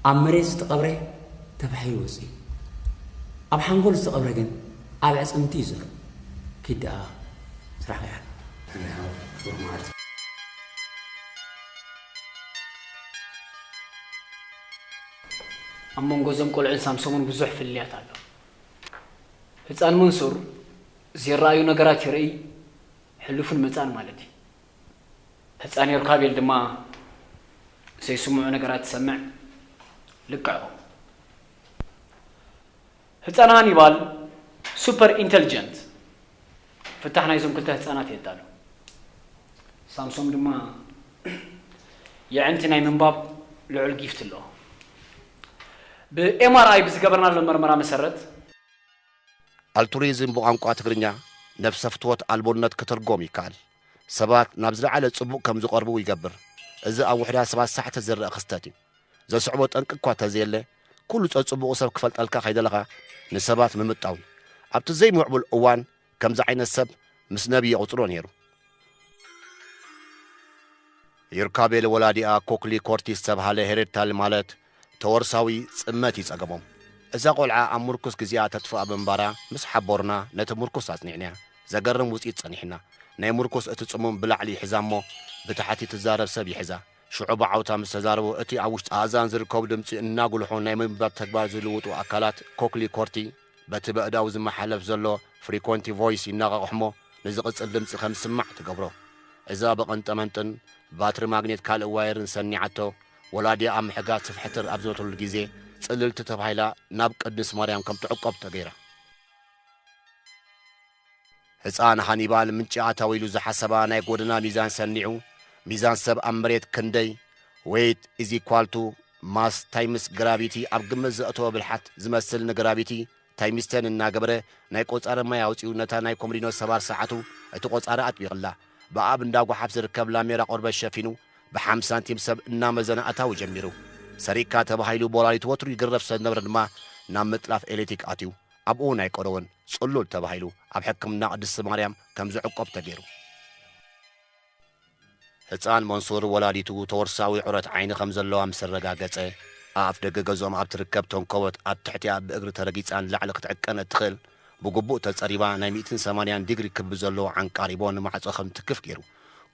ኣብ መሬት ዝተቐብረ ተፋሒሩ ይወጽእ እዩ። ኣብ ሓንጎል ዝተቐብረ ግን ኣብ ኣዕጽምቲ እዩ ዝዘርእ። ኪድ ደኣ ስራሕካ ይሓልፍ። ተመይ ሓወይ፣ ብሩኽ መዓልቲ። ኣብ መንጎ እዞም ቆልዑን ሳምሶምን ብዙሕ ፍልልያት ኣሎ። ህጻን መንሱር ዘይረኣዩ ነገራት ይርእይ፣ ሕሉፍን መጻእን ማለት እዩ። ህጻን ዮርካቤል ድማ ዘይስምዑ ነገራት ትሰምዕ፣ ልክዕ ከምኡ። ህጻን ሃኒባል ሱፐር ኢንተልጀንት፣ ፍታሕ ናይዞም ክልተ ህጻናት የዳሉ። ሳምሶም ድማ የዕንቲ ናይ ምንባብ ልዑል ጊፍት ኣለዎ። ብኤምኣርኣይ ብዝገበርናሉ መርመራ መሰረት፣ ኣልቱሪዝም ብቋንቋ ትግርኛ ነፍሰ ፍትወት ኣልቦነት ክትርጎም ይከኣል። ሰባት ናብ ዝለዓለ ጽቡቕ ከም ዝቐርቡ ይገብር። እዚ ኣብ ውሑዳት ሰባት ሳሕቲ ዝረኣ ክስተት እዩ። ዘስዕቦ ጠንቂ እኳ ተዘየለ፣ ኩሉ ጸጽቡቑ ሰብ ክፈልጠልካ ከይደለኻ ንሰባት ምምጣው እዩ። ኣብቲ ዘይምዕቡል እዋን ከምዚ ዓይነት ሰብ ምስ ነቢ የቑጽሮ ነይሩ። ዩርካቤል ወላዲኣ ኮክሊ ኮርቲስ ዝተብሃለ ሄሬድታል ማለት ተወርሳዊ ጽመት ይጸገሞም። እዛ ቆልዓ ኣብ ምርኩስ ግዜኣ ተጥፍኣ ብምንባራ ምስ ሓቦርና ነቲ ምርኩስ ኣጽኒዕናያ። ዘገርም ውጽኢት ጸኒሕና። ናይ ምርኩስ እቲ ጽሙም ብላዕሊ ይሕዛ እሞ ብታሕቲ ትዛረብ ሰብ ይሕዛ። ሽዑ ብዓውታ ምስ ተዛረቡ እቲ ኣብ ውሽጢ ኣእዛን ዝርከቡ ድምጺ እናጉልሑ ናይ ምንባብ ተግባር ዝልውጡ ኣካላት ኮክሊ ኮርቲ በቲ በእዳው ዝመሓለፍ ዘሎ ፍሪኮንቲ ቮይስ ይነቓቕሕሞ ንዝቕጽል ድምጺ ከም ዝስማዕ ትገብሮ። እዛ ብቐንጠመንጥን ባትሪ ማግኔት ካልእ ዋየርን ሰኒዓቶ ወላዲኣ ኣብ ምሕጋዝ ትፍሕትር ኣብ ዝበትሉ ግዜ ጽልልቲ ተባሂላ ናብ ቅድስት ማርያም ከም ትዕቆብ ተገይራ። ህፃን ሃኒባል ምንጪ ኣታዊ ኢሉ ዝሓሰባ ናይ ጎደና ሚዛን ሰኒዑ፣ ሚዛን ሰብ ኣብ መሬት ክንደይ፣ weight is equal to mass times gravity ኣብ ግምት ዘእተወ ብልሓት ዝመስል ንግራቪቲ ታይምስተን እናገበረ ናይ ቆፃሪ ማይ ኣውፂኡ ነታ ናይ ኮምዲኖ ሰባር ሰዓቱ እቲ ቆፃሪ ኣጥቢቕላ። ብኣብ እንዳ ጓሓፍ ዝርከብ ላሜራ ቆርበት ሸፊኑ ብሓምሳ ሳንቲም ሰብ እናመዘነ ኣታዊ ጀሚሩ። ሰሪቅካ ተባሂሉ ብወላዲት ወትሩ ይግረፍ ስለ ዝነበረ ድማ ናብ ምጥላፍ ኤሌክትሪክ ኣትዩ። ኣብኡ ናይ ቀረወን ጽሉል ተባሂሉ ኣብ ሕክምና ቅድስቲ ማርያም ከም ዝዕቆብ ተገይሩ። ህጻን መንሱር ወላዲቱ ተወርሳዊ ዑረት ዓይኒ ከም ዘለዋ ምስ ኣረጋገጸ፣ ኣፍ ደገ ገዝኦም ኣብ ትርከብ ተንኮቦት ኣብ ትሕቲኣ ብእግሪ ተረጊጻ ንላዕሊ ክትዕቀን እትኽእል ብግቡእ ተጸሪባ ናይ ሚእትን ሰማንያን ዲግሪ ክቢ ዘለዎ ዓንቃሪቦ ንማዕጾ ከም ትክፍ ገይሩ።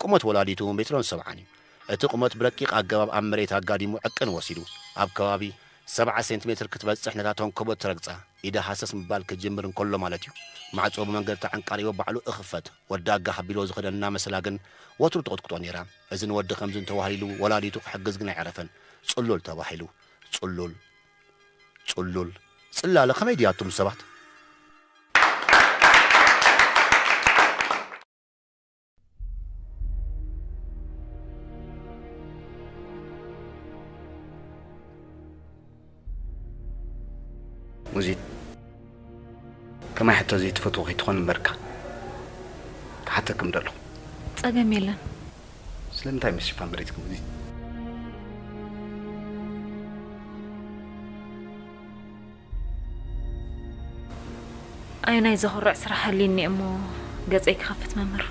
ቁመት ወላዲቱ ሜትሮን ሰብዓን እዩ። እቲ ቁመት ብረቂቕ ኣገባብ ኣብ መሬት ኣጋዲሙ ዕቅን ወሲዱ፣ ኣብ ከባቢ ሰብዓ ሴንቲሜትር ክትበጽሕ ነታ ተንኮቦ ትረግጻ። ኢዳ ሃሰስ ምባል ክጅምር እንከሎ ማለት እዩ። ማዕጾ ብመንገዲ ተዓንቃሪቦ ባዕሉ እኽፈት። ወዲ ኣጋ ሃቢሎ ዝኸደ እናመሰላ ግን ወትሩ ትቕጥቅጦ ነይራ። እዚ ንወዲ ከምዚ እንተዋሂሉ ወላዲቱ ክሕግዝ ግን ኣይዕረፈን። ጽሉል ተባሂሉ። ጽሉል። ጽሉል። ጽላለ ከመይ ድያቱም ሰባት? ሙዚት፣ ከማይ ሕቶ ዘይትፈትዎ ከይትኾን እምበርካ ክሓተክም ደለኹ። ጸገም የለን። ስለምንታይ ምስ ሽፋን መሬትኪ ሙዚት? ኣየናይ ዘኹርዕ ስራሕ ሃልዩኒ እሞ ገጸይ ክኸፍት መምህር?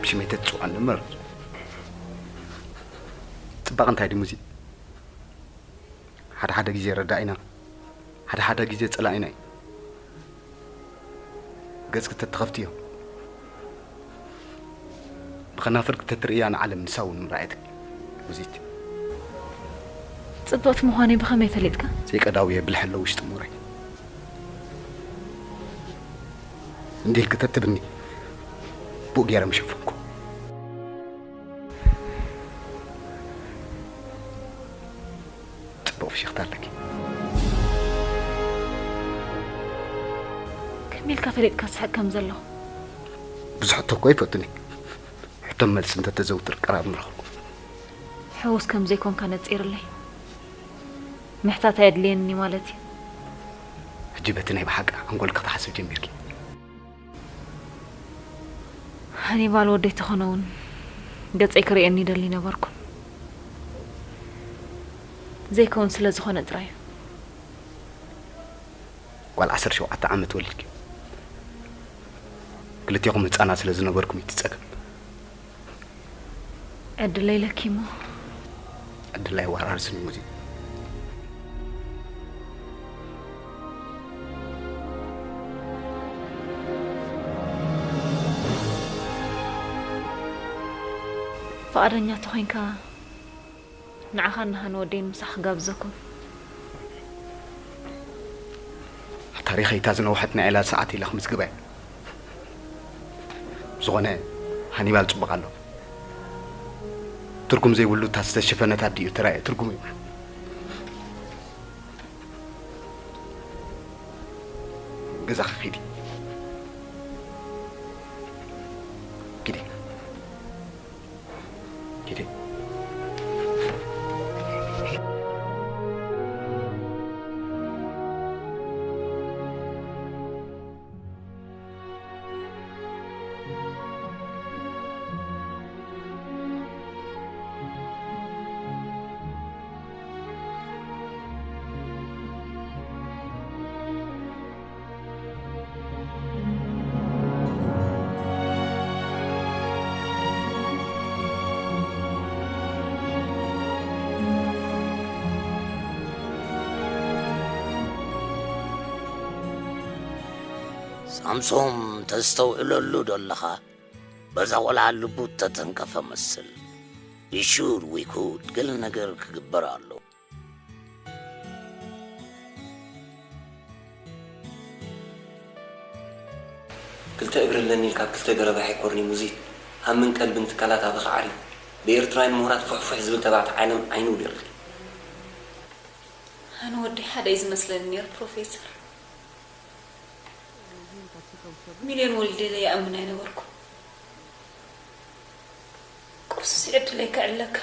ብሽመይ ተትጽውዓኒ እምበር። ጽባቐ እንታይ ድዩ ሙዚት? ሓደ ሓደ ግዜ ረዳኢና፣ ሓደ ሓደ ግዜ ጸላኢና እዩ። ገጽኪ ተትኸፍትዮ፣ ብኸናፍርኪ ተትርእያ ንዓለም ንሳ እውን ምረኣየትኪ። ሙዚት። ጽብቕቲ ምዃነይ ብኸመይ ፈሊጥካ? ዘይቀዳውየ ብልሒ ኣሎ ውሽጢ ሙረይ። እንዲህ ኢልኪ ተትብኒ፣ ብኡ ገይረ ምሸፈንኩ። ጽቡቕ ፍሽኽታ ኣለኪ። ከመይ ኢልካ ፈሊጥካ ስሕቕ ከም ዘለኹ? ብዙሕ ሕቶ እኮ ኣይፈቱን እየ። ሕቶን መልሲ እንተተዘውትር ቀራብ ምረኸብኩ። ሕዉስ ከም ዘይኮንካ ነጺርለይ። ምሕታት ኣየድልየንን እዩ ማለት እዩ። ሕጂ በቲ ናይ ብሓቂ ኣንጎልኪ ክትሓስብ ጀሚርኪ። ሃኒባል ወደይ ተኾነ እውን ገጸይ ክርእየኒ ይደሊ ነበርኩን። ዘይከውን ስለ ዝኾነ ጥራይ እዩ። ጓል ዓሰርተ ሸውዓተ ዓመት ወሊድኪ። ክልቴኹም ህጻናት ስለ ዝነበርኩም እዩ እቲ ጸገም። ዕድለይ ለኪሞ። ዕድል ኣይወራርስን እዩ ሙዚ። ፍቓደኛ ተኾይንካ ንዓኻን ንሃኒ ወደይን ምሳሕ ክጋብዘኩም። ኣብ ታሪኸይ እታ ዝነውሐት ናይ ዕላል ሰዓት ኢለ ክምዝግባ እየ። ዝኾነ ሃኒባል ጽቡቕ ኣሎ። ትርጉም ዘይብሉ እታ ዝተሸፈነት ኣዲኡ ተራእየ ትርጉም እዩ። ገዛኺ ኺዲ። ኪዲ። ኪዲ። ሳምሶም፣ ተስተውዕለሉ ዶ ኣለኻ? በዛ ቆልዓ ልቡ እተተንከፈ መስል። You should, we could፣ ገለ ነገር ክግበር ኣሎ። ክልተ እግሪ ኣለኒ ኢልካ ኣብ ክልተ ገረብ ኣይኮርኒ ሙዚት። ሃምን ቀልብን ትካላት ኣበኻ ዓርዩ። ብኤርትራውያን ምሁራት ፉሕፉሕ ዝብል ተባዕታይ ዓለም ዓይኑ ውዲቕኪ። ኣነ ወዲ ሓደ እዩ ዝመስለኒ ነይሩ ፕሮፌሰር። ሚልዮን ወልዴለ ይኣምን ኣይነበርኩ። ቁርሲ ስዒድ ድለይ ክዕለካ።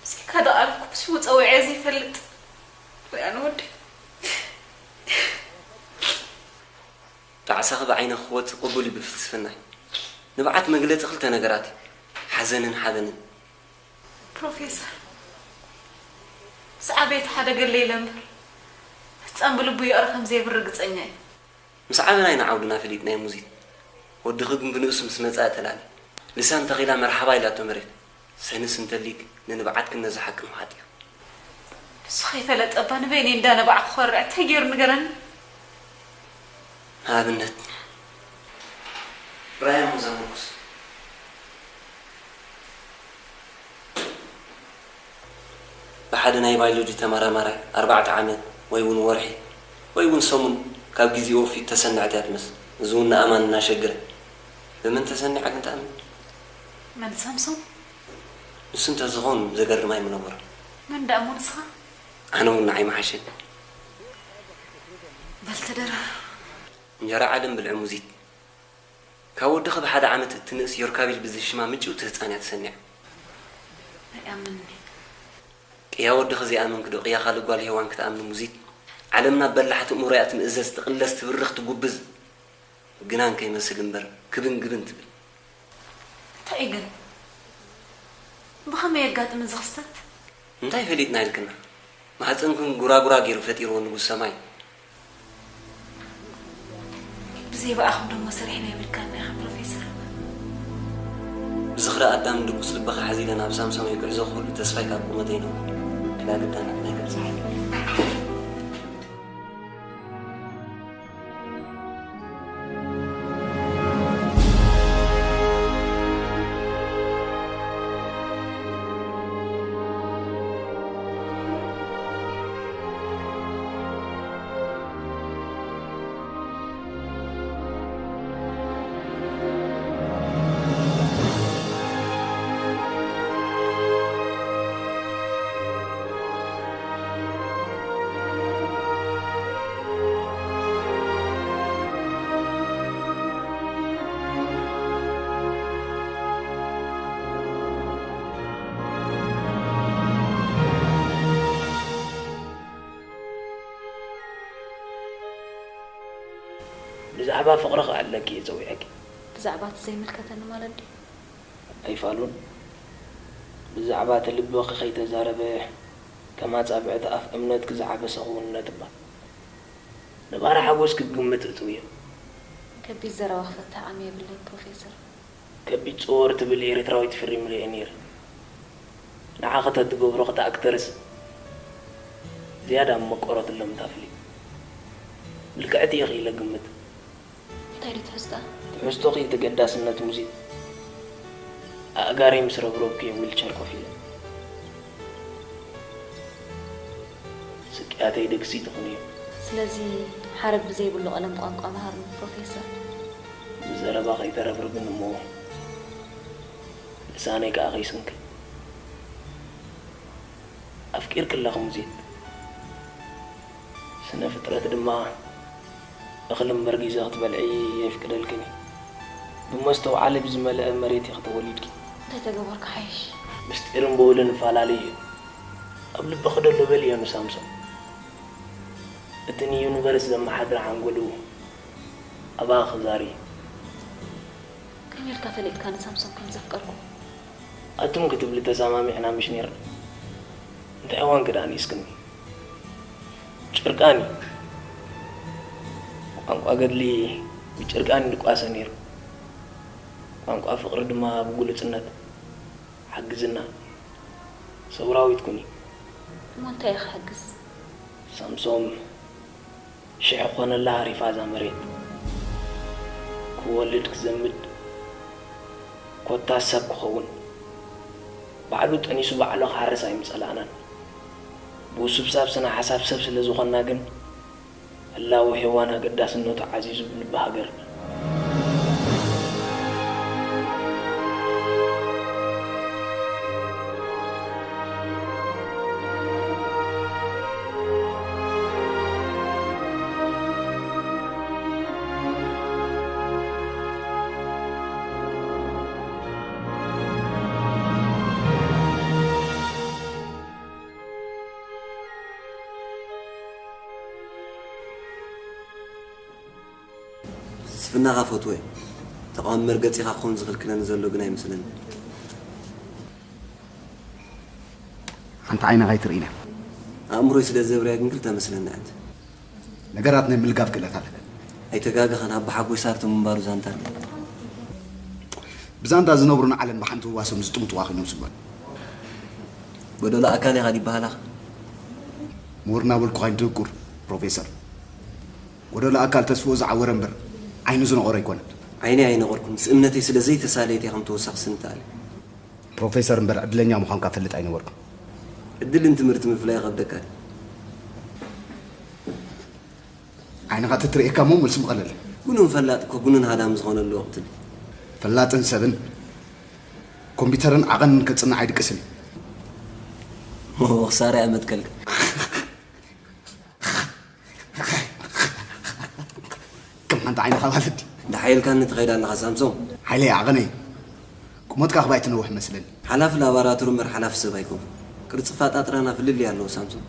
ብዘይካ ደቓልኩ ብሽሙ ጸዊዐ ዘይፈልጥ። ወይ ኣነ ወዲ። ጣዕሳኺ ብዓይንኺ ክወጽእ ቅቡል እዩ ብፍልስፍናይ። ንብዓት መግለጺ ክልተ ነገራት እዩ። ሓዘንን ሓበንን። ፕሮፌሰር፣ ምስ ዓበይቲ ሓደ ገለ ኢለ እምበር፣ ህጻን ብልቡ ይቕረ ከም ዘይብር ርግጸኛ እየ። ምስ ዓበና ኢና ዓውድና ፈሊጥናዮ ሙዚት። ወድኺ ግን ብንእሱ ምስ መጽኣ ተላሊ። ልሳን ተኺላ መርሓባ ኢላቶ መሬት። ሰንስ እንተሊክ ንንብዓትክን ነዚ ሓቂ ምውሓጥ እዩ። ንሱ ከይፈለጠ እባ ንበይነይ እንዳነባዕኩ ክኸርዕ እንታይ ገይሩ ንገረኒ? ንኣብነት ራያን ሙዛመርኩስ ብሓደ ናይ ባዮሎጂ ተመራማራይ ኣርባዕተ ዓመት ወይ እውን ወርሒ ወይ እውን ሰሙን ካብ ግዜኡ ወፊቱ ተሰንዐት እያ ትመስል። እዚ እውን ንኣማን እናሸግረ። ብመን ተሰኒዓ ግን ትኣምን? መን ሳምሶን? ንሱ እንተዝኸውን ዘገርም ኣይምነበሮን። መን ደኣ እሞ ንስኻ? ኣነ እውን ንዓይ ምሓሸኒ። በል ተደረር። እንጀራ ዓለም ብልዒ ሙዚት። ካብ ወድኺ ብሓደ ዓመት እትንእስ ዮርካቢል ብዝብል ሽማ ምጭውቲ ህጻን እያ ተሰኒዓ። ኣይኣምንን። ቅያ ወድኺ ዘይኣመንኪ ዶ ቅያ ካልእ ጓል ሄዋን ክትኣምኒ ሙዚት? ዓለምና በላሕቲ እምሮ እያ ትምእዘዝ፣ ትቕለስ፣ ትብርኽ፣ ትጉብዝ። ግናን ከይመስል እምበር ክብን ግብን ትብል። እንታይ እዩ ግን? ብኸመይ የጋጥም እዚ ክስተት? እንታይ ፈሊጥና ኢልክና? ማህፀንክን ጉራጉራ ገይሩ ፈጢርዎ ንጉስ ሰማይ። ብዘይ ብኣኹም ደሞ ሰሪሕና የብልካና ኢኻ ፕሮፌሰር። ብዝኽሪ ኣዳም ድቁስ ልብኻ ሓዚለ ናብ ሳምሳም ይጉዕዞ ኩሉ ተስፋይ ካብ ቁመተይ ነው። ክላግዳና ናይ ግብፅሓይ። ብዛዕባ ፍቕሪ ክኣለኪ እየ ጸዊዐኪ። ብዛዕባ እቲ ዘይምልከተኒ ማለት ድዩ? ኣይፋሉን። ብዛዕባ እቲ ልብኺ ከይተዛረበ፣ ከም ኣጻብዕቲ ኣፍ እምነትኪ ዝዓበሰ ክውንነት እባ። ነባሪ ሓጎስኪ ክግምት እትው እየ። ከቢድ ዘረባ ክፈትሕ ዓቕሚ የብለይን ፕሮፌሰር። ከቢድ ጾር ትብል ኤርትራዊት ፊልም ርእየ ነይረ። ንዓኺ ተትገብሮ ክተኣክተርስ ዝያዳ ምመቀረትሎም እታ ፍሊም። ምልክዕቲ ኢኺ ኢለ ግምት። እንታይ ድዩ ትሕዝታ? ትሕዝቶኺ ተገዳስነት ሙዚት። ኣእጋረይ ምስ ረብረብኩ እየ ዊልቸር ኮፍ ኢለ። ስቅያተይ ደግሲ ትኹን እዩ። ስለዚ ሓረግ ብዘይብሉ ቀለም ቋንቋ መሃርኒ ፕሮፌሰር። ብዘረባ ከይተረብርብኒ እሞ ልሳነይ ከኣ ከይስንክል። ኣፍቂርኪ ኣለኺ ሙዚት። ስነ ፍጥረት ድማ እኽሊ እምበር ጊዘ ክትበልዒ የፍቅደልክን እዩ። ብመስተውዓሊ ብዝመልአ መሬት ኢኺ ተወሊድኪ። እንታይ ተገበርካ ሓይሽ? ምስጢርን በውልን እፈላለዩ እዩ። ኣብ ልብኺ ደሎ በልዮ ንሳምሶም። እቲ ንዩኒቨርስ ዘመሓድር ሓንጎሉ ኣባኺ ክዛሪ እዩ። ከመይ ኢልካ ፈሊጥካ ንሳምሶም ከም ዘፍቀርኩ? ኣቱም ክትብሊ ተሰማሚዕና ምሽ ኔርና? እንታይ እዋንኪ ደኣ ንኢስክኒ? ጭርቃን እዩ። ቋንቋ ገድሊ ብጭርቃን እዩ ድቋሰ ነይሩ። ቋንቋ ፍቕሪ ድማ ብግሉጽነት። ሓግዝና። ሰውራዊት ኩኒ። እሞ እንታይ እየ ክሕግዝ? ሳምሶም ሽሕ ኮነላ ሃሪፋ እዛ መሬት። ክወልድ ክዘምድ፣ ኮታስ ሰብ ክኸውን። ባዕሉ ጠኒሱ ባዕሉ ክሓርስ ኣይምጸላእናን። ብውስብሳብ ስነ ሓሳብ ሰብ ስለ ዝኾንና ግን፣ ህላወ ሄዋን ኣገዳስነቱ ዓዚዙ ብልቢ ሃገርና። ፍልስፍናኻ ፈትዎ እየ። ተቓዋሚ መርገጺኻ ክኸውን ዝኽልክለኒ ዘሎ ግን ኣይመስለኒ። ሓንቲ ዓይንኻ ኣይትርእይን እያ። ኣእምሮይ ስለ ዘብርያ ግን ክልተ መስለኒ ኣንቲ። ነገራት ናይ ምልጋብ ክእለት ኣለካ። ኣይተጋገኸን፣ ኣቦሓጎይ ሳርቶ ምንባሩ ዛንታ ኣሎ። ብዛንታ ዝነብሩን ዓለም ብሓንቲ ህዋሶም ዝጥምጥዋ ኮይኖም ስምዑ። ጎደሎ ኣካል ኢኻ ዲበሃላኻ? ምሁር እናበልኩኻ ኣይንትንቁር ፕሮፌሰር። ጎደሎ ኣካል ተስፍኡ ዝዓወረ እምበር ዓይኑ ዝነቖረ ኣይኮነን። ዓይነይ ኣይነቖርኩን፣ ምስ እምነተይ ስለ ዘይተሳለየት እየ ከም ተወሳኺ ስም ተኣልየ። ፕሮፌሰር እምበር ዕድለኛ ምዃንካ ፈልጥ ኣይነበርኩን። ዕድልን ትምህርቲ ምፍላይ ይኸብደካ ድዩ? ዓይንኻ ተትርእየካ እሞ መልሲ ምቐለለ። ጉኑን ፈላጥ እኮ ጉኑን ሃዳም ዝኾነሉ ወቕቲ ድዩ? ፈላጥን ሰብን ኮምፒውተርን ዓቐንን ከጽንዕ ኣይድቅስን እዩ። ኦ፣ ክሳራ እያ መትከልካ። ከም ሓንቲ ዓይንኻ ማለት ድዩ? እንዳሓየልካኒ ትኸይድ ኣለኻ ሳምሶም። ሓይለይ ዓቐነይ፣ ቁመትካ ክባይ ትነውሕ መስለኒ። ሓላፊ ላባራቶሪ እምበር ሓላፊ ሰብ ኣይኮንኩን። ቅርጺ ፋጣጥራና ፍልልይ ኣለዎ ሳምሶም።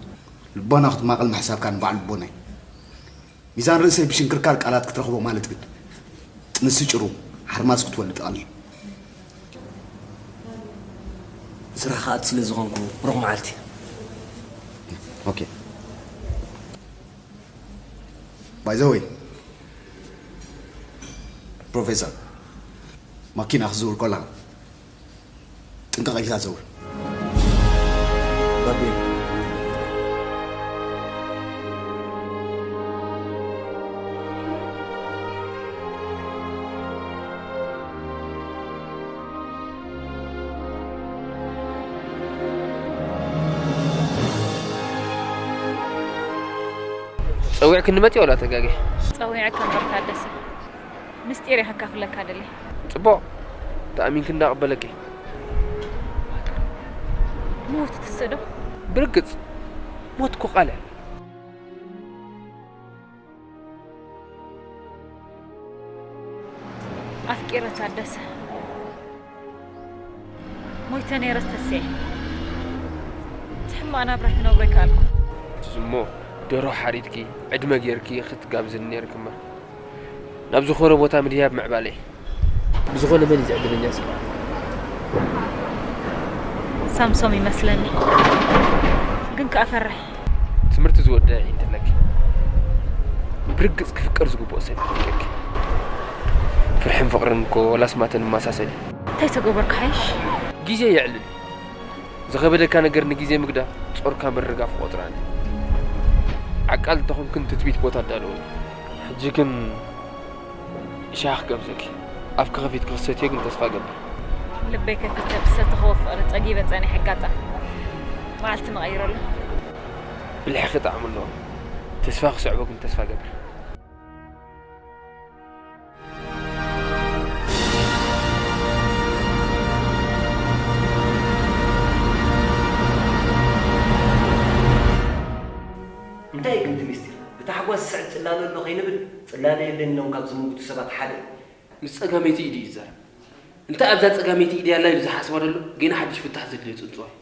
ልቦና ክትማቐል ምሕሳብካ ንባዕሉ ልቦና እዩ። ሚዛን ርእሰይ ብሽንክርካር ቃላት ክትረኽቦ ማለት ግን ጥንሲ ጭሩ ሓርማዝ ክትወልድ ቀሊል። ስራሕ ክኣቱ ስለ ዝኾንኩ ብሩኽ መዓልቲ። ኦኬ። ባይ ዘ ወይ ፕሮፌሰር፣ ማኪና ክትዝውር ከላ ጥንቃቐ ኢልካ ዘውር። ባቢ። ጸዊዕክኒ መጺእ ዋላ ተጋግየ? ጸዊዐካ እምበር ታደሰ። ምስጢር እየ ከካፍለካ ደልየ። ጽቡቕ። ተኣሚንኪ እንዳቐበለኪ። ሞት ትሰዶ? ብርግጽ። ሞት እኮ ቃልዕ። ኣፍቂረ ታደሰ። ሞይተ ነይረስ ተስኤ። እቲ ሕማቕ ናብራ ክነብሮ ኣይከኣልኩ። እሞ ደርሆ ሓሪድኪ፣ ዕድመ ጌርኪ ክትጋብዝኒ ነይርኪ እምበር። ናብ ዝኾነ ቦታ ምድያብ ምዕባለ እዩ። ብዝኾነ መን እዩ ዝዕድለኛ ሰብ? ሳምሶም ይመስለኒ። ግን ከኣ ፈርሕ። ትምህርቲ ዝወደአ እዩ እንተለኪ። ብርግጽ ክፍቀር ዝግብኦ ሰብ እዩ ኣፍቂርኪ። ፍርሕን ፍቕርን እኮ ወላስ ማተን ይመሳሰል እዩ። እንታይ ተገበርካ ሓይሽ? ግዜ የዕልል እዩ። ዝኸበደካ ነገር ንግዜ ምግዳፍ ጾርካ ምርጋፍ ቆጽራን። ዓቃል እንተኾንክን ትጽቢት ቦታ ኣዳለወሉ። ሕጂ ግን ሻሂ ክጋብዘኪ። ኣፍኪ ከፊትኪ ክሰትዮ ግን ተስፋ እገብር። ልበይ ከፊተ ብሰተኽዎ ፍቕሪ ጸጊበ ጸኒሐ ኣጋጣሚ። መዓልቲ ንቐይረሉ። ብልሕኺ ጣዕሚ ኣለዎ። ተስፋ ክስዕቦ ግን ተስፋ እገብር። እንታይ ግን እቲ ምስጢር? ብታሕጓስ ዝስዕብ ጽላለ ኣሎ ከይንብል፣ ጽላለ የለን ኢሎም ካብ ዝምጉቱ ሰባት ሓደ እዩ። ምስ ጸጋመይቲ ኢዱ እዩ ዝዛረብ። እንታይ ኣብዛ ጸጋመይቲ ኢድ ያላ ኢሉ ዝሓስባ ዘሎ፣ ገና ሓድሽ ፍታሕ ዘድልዮ ጽንጽዋይ።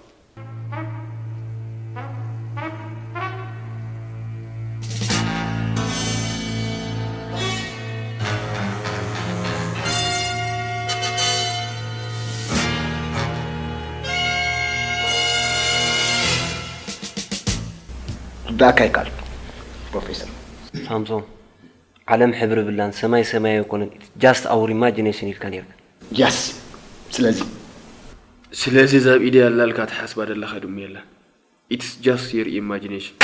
ክርዳእካ ኣይከኣል ፕሮፌሰር። ሳምሶም፣ ዓለም ሕብሪ ብላን ሰማይ ሰማያዊ ኣይኮነን፣ it's just our imagination ኢልካ ነይርካ። Yes። ስለዚ ስለዚ እዛ ኣብ ኢደይ ኣላ ኢልካ ትሓስባ ዘለኻ ድሙ የላን። It's just your imagination።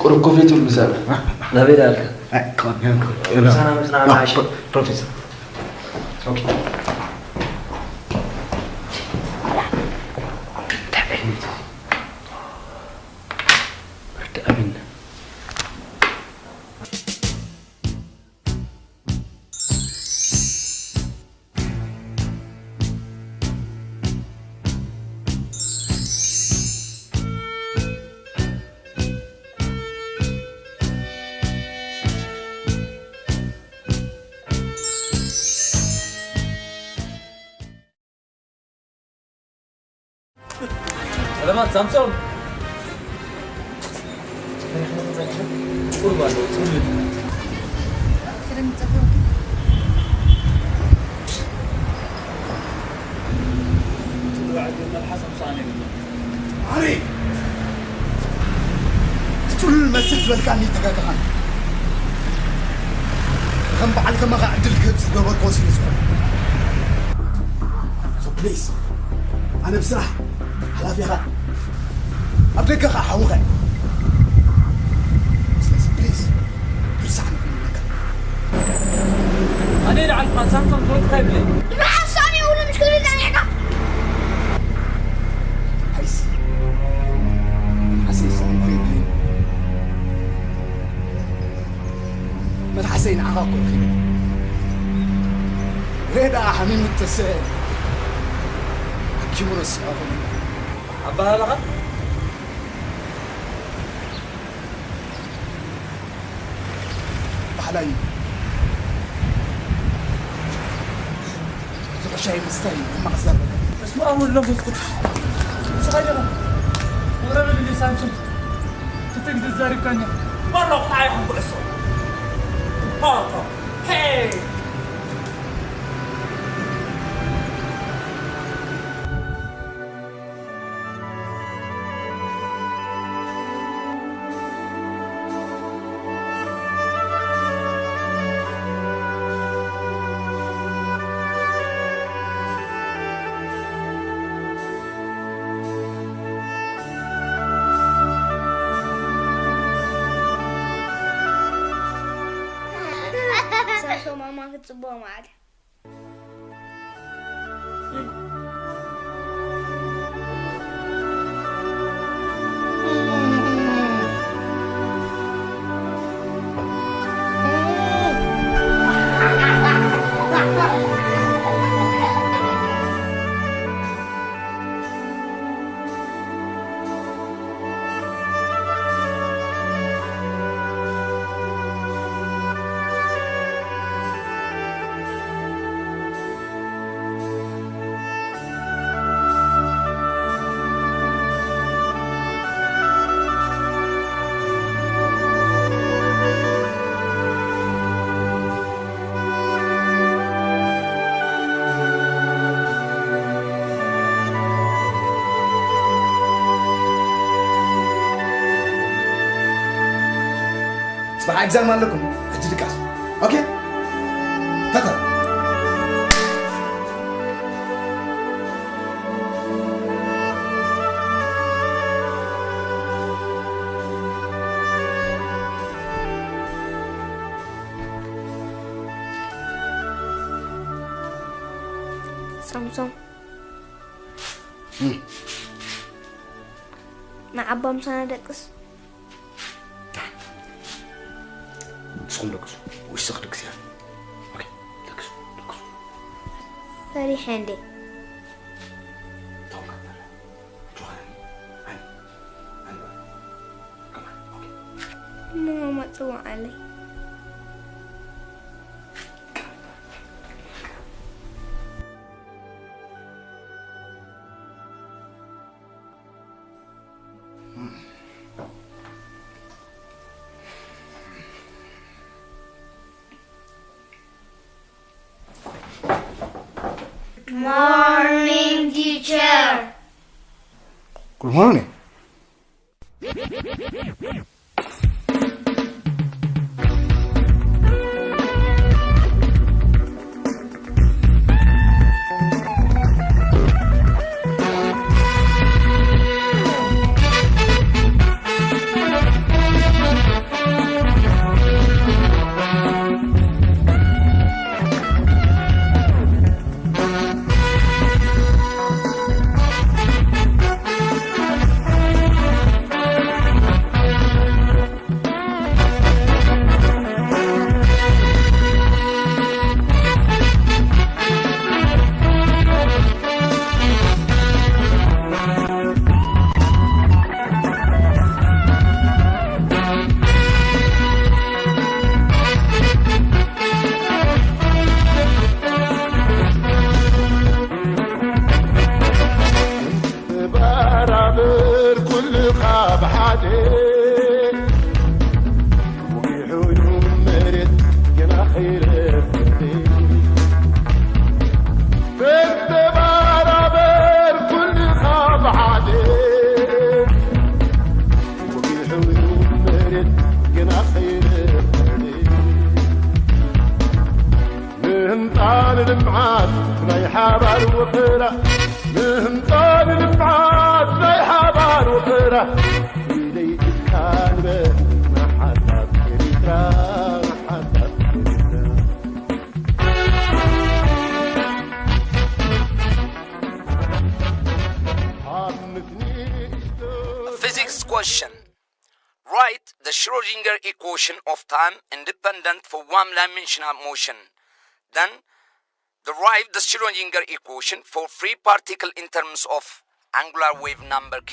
ቁሩብ ኮፍ የትብል ምሳና። ናበይ ደኣ ኣልካ? ኣይ፣ come on, come on. ምሳና፣ ምሳና፣ No, መዓሽ። ፕሮ-፣ ፕሮፌሰር። ኦኬ። እንታይ ዓይነት ርዳእ ኣቢልና። ሰላማት ሳምሶን። ቁርብ ኣለዉ፣ ጽሉል። ኣሪ! እቲ ጽሉል መስል ዝበልካኒ ተጋግኻን። ከም በዓል ከማኻ ዕድል ክህብ ዝገበርክዎ ስለ ዝኾነ። So please፣ ኣነ ብስራሕ ሓላፊኻ፣ ኣብ ደገ ኸዓ ሓውኻ። ስለዚ ፕሊዝ፣ ትርሳዕኒ ኩሉ ነገር። ኣነ ይልዓል ቃል ሳምሶን ትወድካ ይብለይ። ንመሓሳኒ ይብሉ ምሽ ክብል ጸኒሕካ። ኣይሲ፣ ሓሰይ ሰንኩ ይብለይ። መልሓሰይ ንዓኻ እኮ ረኺበ። ሬዳ ሓሚሙ እተስአ ሓኪሙ ረሲዑ ኾይኑ። ኣበሃህላኻ? ባህላይ። ዝሕሻይ ምስታይ ሕማቕ ዘረበ። በስመ ኣብ ወወልድ ወመንፈስ ቅዱስ። ንስኻ ዲኻ? መቕረቢ ልጅ ሳምሶን። ክልተ ግዜ ተዛሪብካኒ። ባሮ ቁጣ ይኹን ኩዕሶ። ባሮ። ሄይ! ሳሶ ማማ ክትጽብቖ መዓት። ጽባሕ ኤግዛም ኣለኩም። ሕጂ ድቃስ። ኦኬ? ተተ። ሳምሶን። እም። ንዓባ ምሳና ደቅስ። ንስኹም ደቅሱ። ውሽጢ ክድቅስ እያ። ኦኬ፣ ደቅሱ፣ ደቅሱ። ፈሪሐ እንዴ? ተው፣ ከፈለ። ጆሃን፣ ኣን፣ ኣን፣ come on፣ ኦኬ። እሞ ማማ ጽውዓለይ። Morning, teacher. Good morning. ካብ ሓደ ወጊሑ እዩ መሬት ገና ከይረፍድ። ተተባራበር ኩሉ ካብ ሓደ ወጊሑ እዩ መሬት ገና ከይረፍድ። ምህንጣን ልምዓት ናይ ሓባር ወፈራ፣ ምህንጣን ልምዓት ናይ ሓባር ወፈራ፣ ኢለይ ትካልበ መሓታት ኤሪትራ፣ መሓታት ኤሪትራ። ኣብ ምትኒ Physics question. Write the Schrodinger equation of time independent for one dimensional motion. Then derive the Schrodinger equation for free particle in terms of angular wave number k.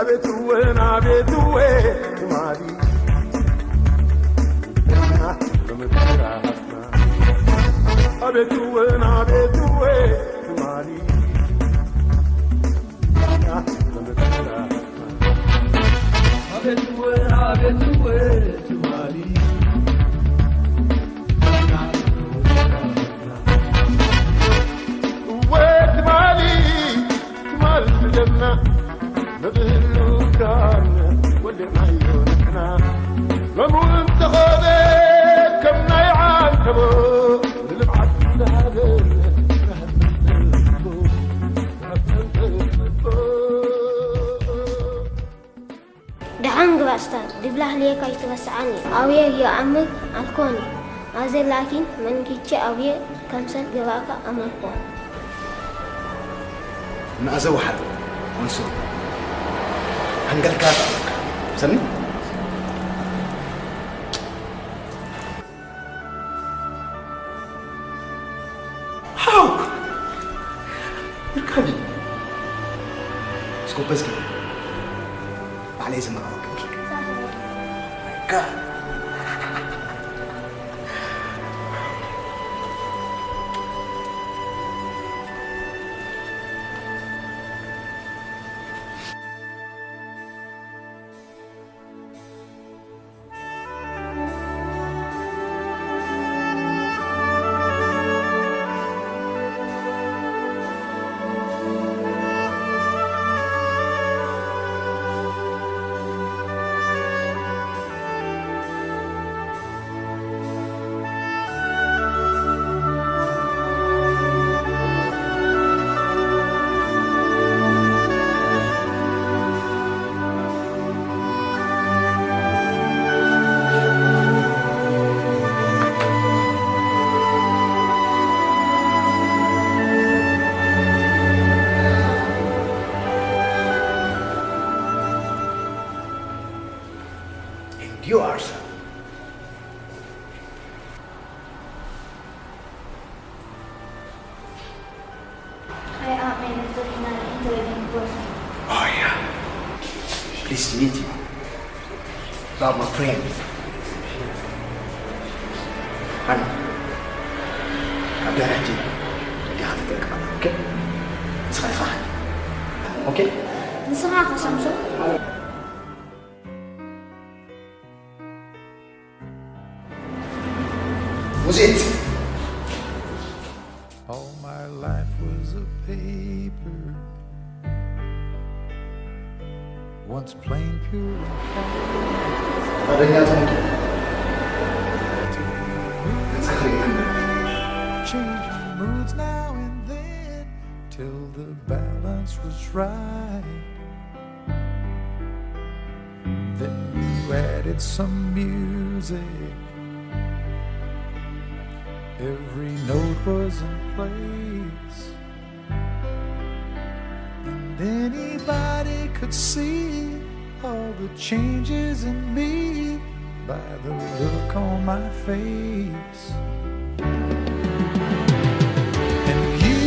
ኣቤት እወን ኣቤት እወ ትማሊ ኣቤት እወን ኣቤት እወ ትማሊ ኣቤት እወን ኣቤት እወ ትማሊ እወ ትማሊ ትማል ብደምና ንብህሉ ክራር ወሊዕናዮ ንሕና ሎሚ እውን ተኾነ ከም ናይ ዓንተቦ ንልምዓት ዝሃበን ደሓን ግባ ስታር ድብላ ህልየካ ኣይትረስዓኒ። ኣውየ የኣምር ኣልኮኒ ኣዘ ላኪን መንኪቼ ኣውየ ከምሰል ገባእካ ኣመርኮ። ንኣዘ ወሓል ኣንሶ ሃንገልካ ኣለካ ሰኒ ሓው ይርካቢ እስኮ በዝጊ ባዕለይ ዝመራወቅ I am an international intelligent person. Oh yeah. Pleased to meet you. About my friend. Hana. Abdaraji. Dia hafidh ka. Okay? Saya faham. Okay? Nisanga ka Samson. Was it? All my life was a paper. Once plain, pure, and Adanya thank you. changing moods now and then till the balance was right. Then you added some music. Every note was in place. And anybody could see all the changes in me by the look on my face. And you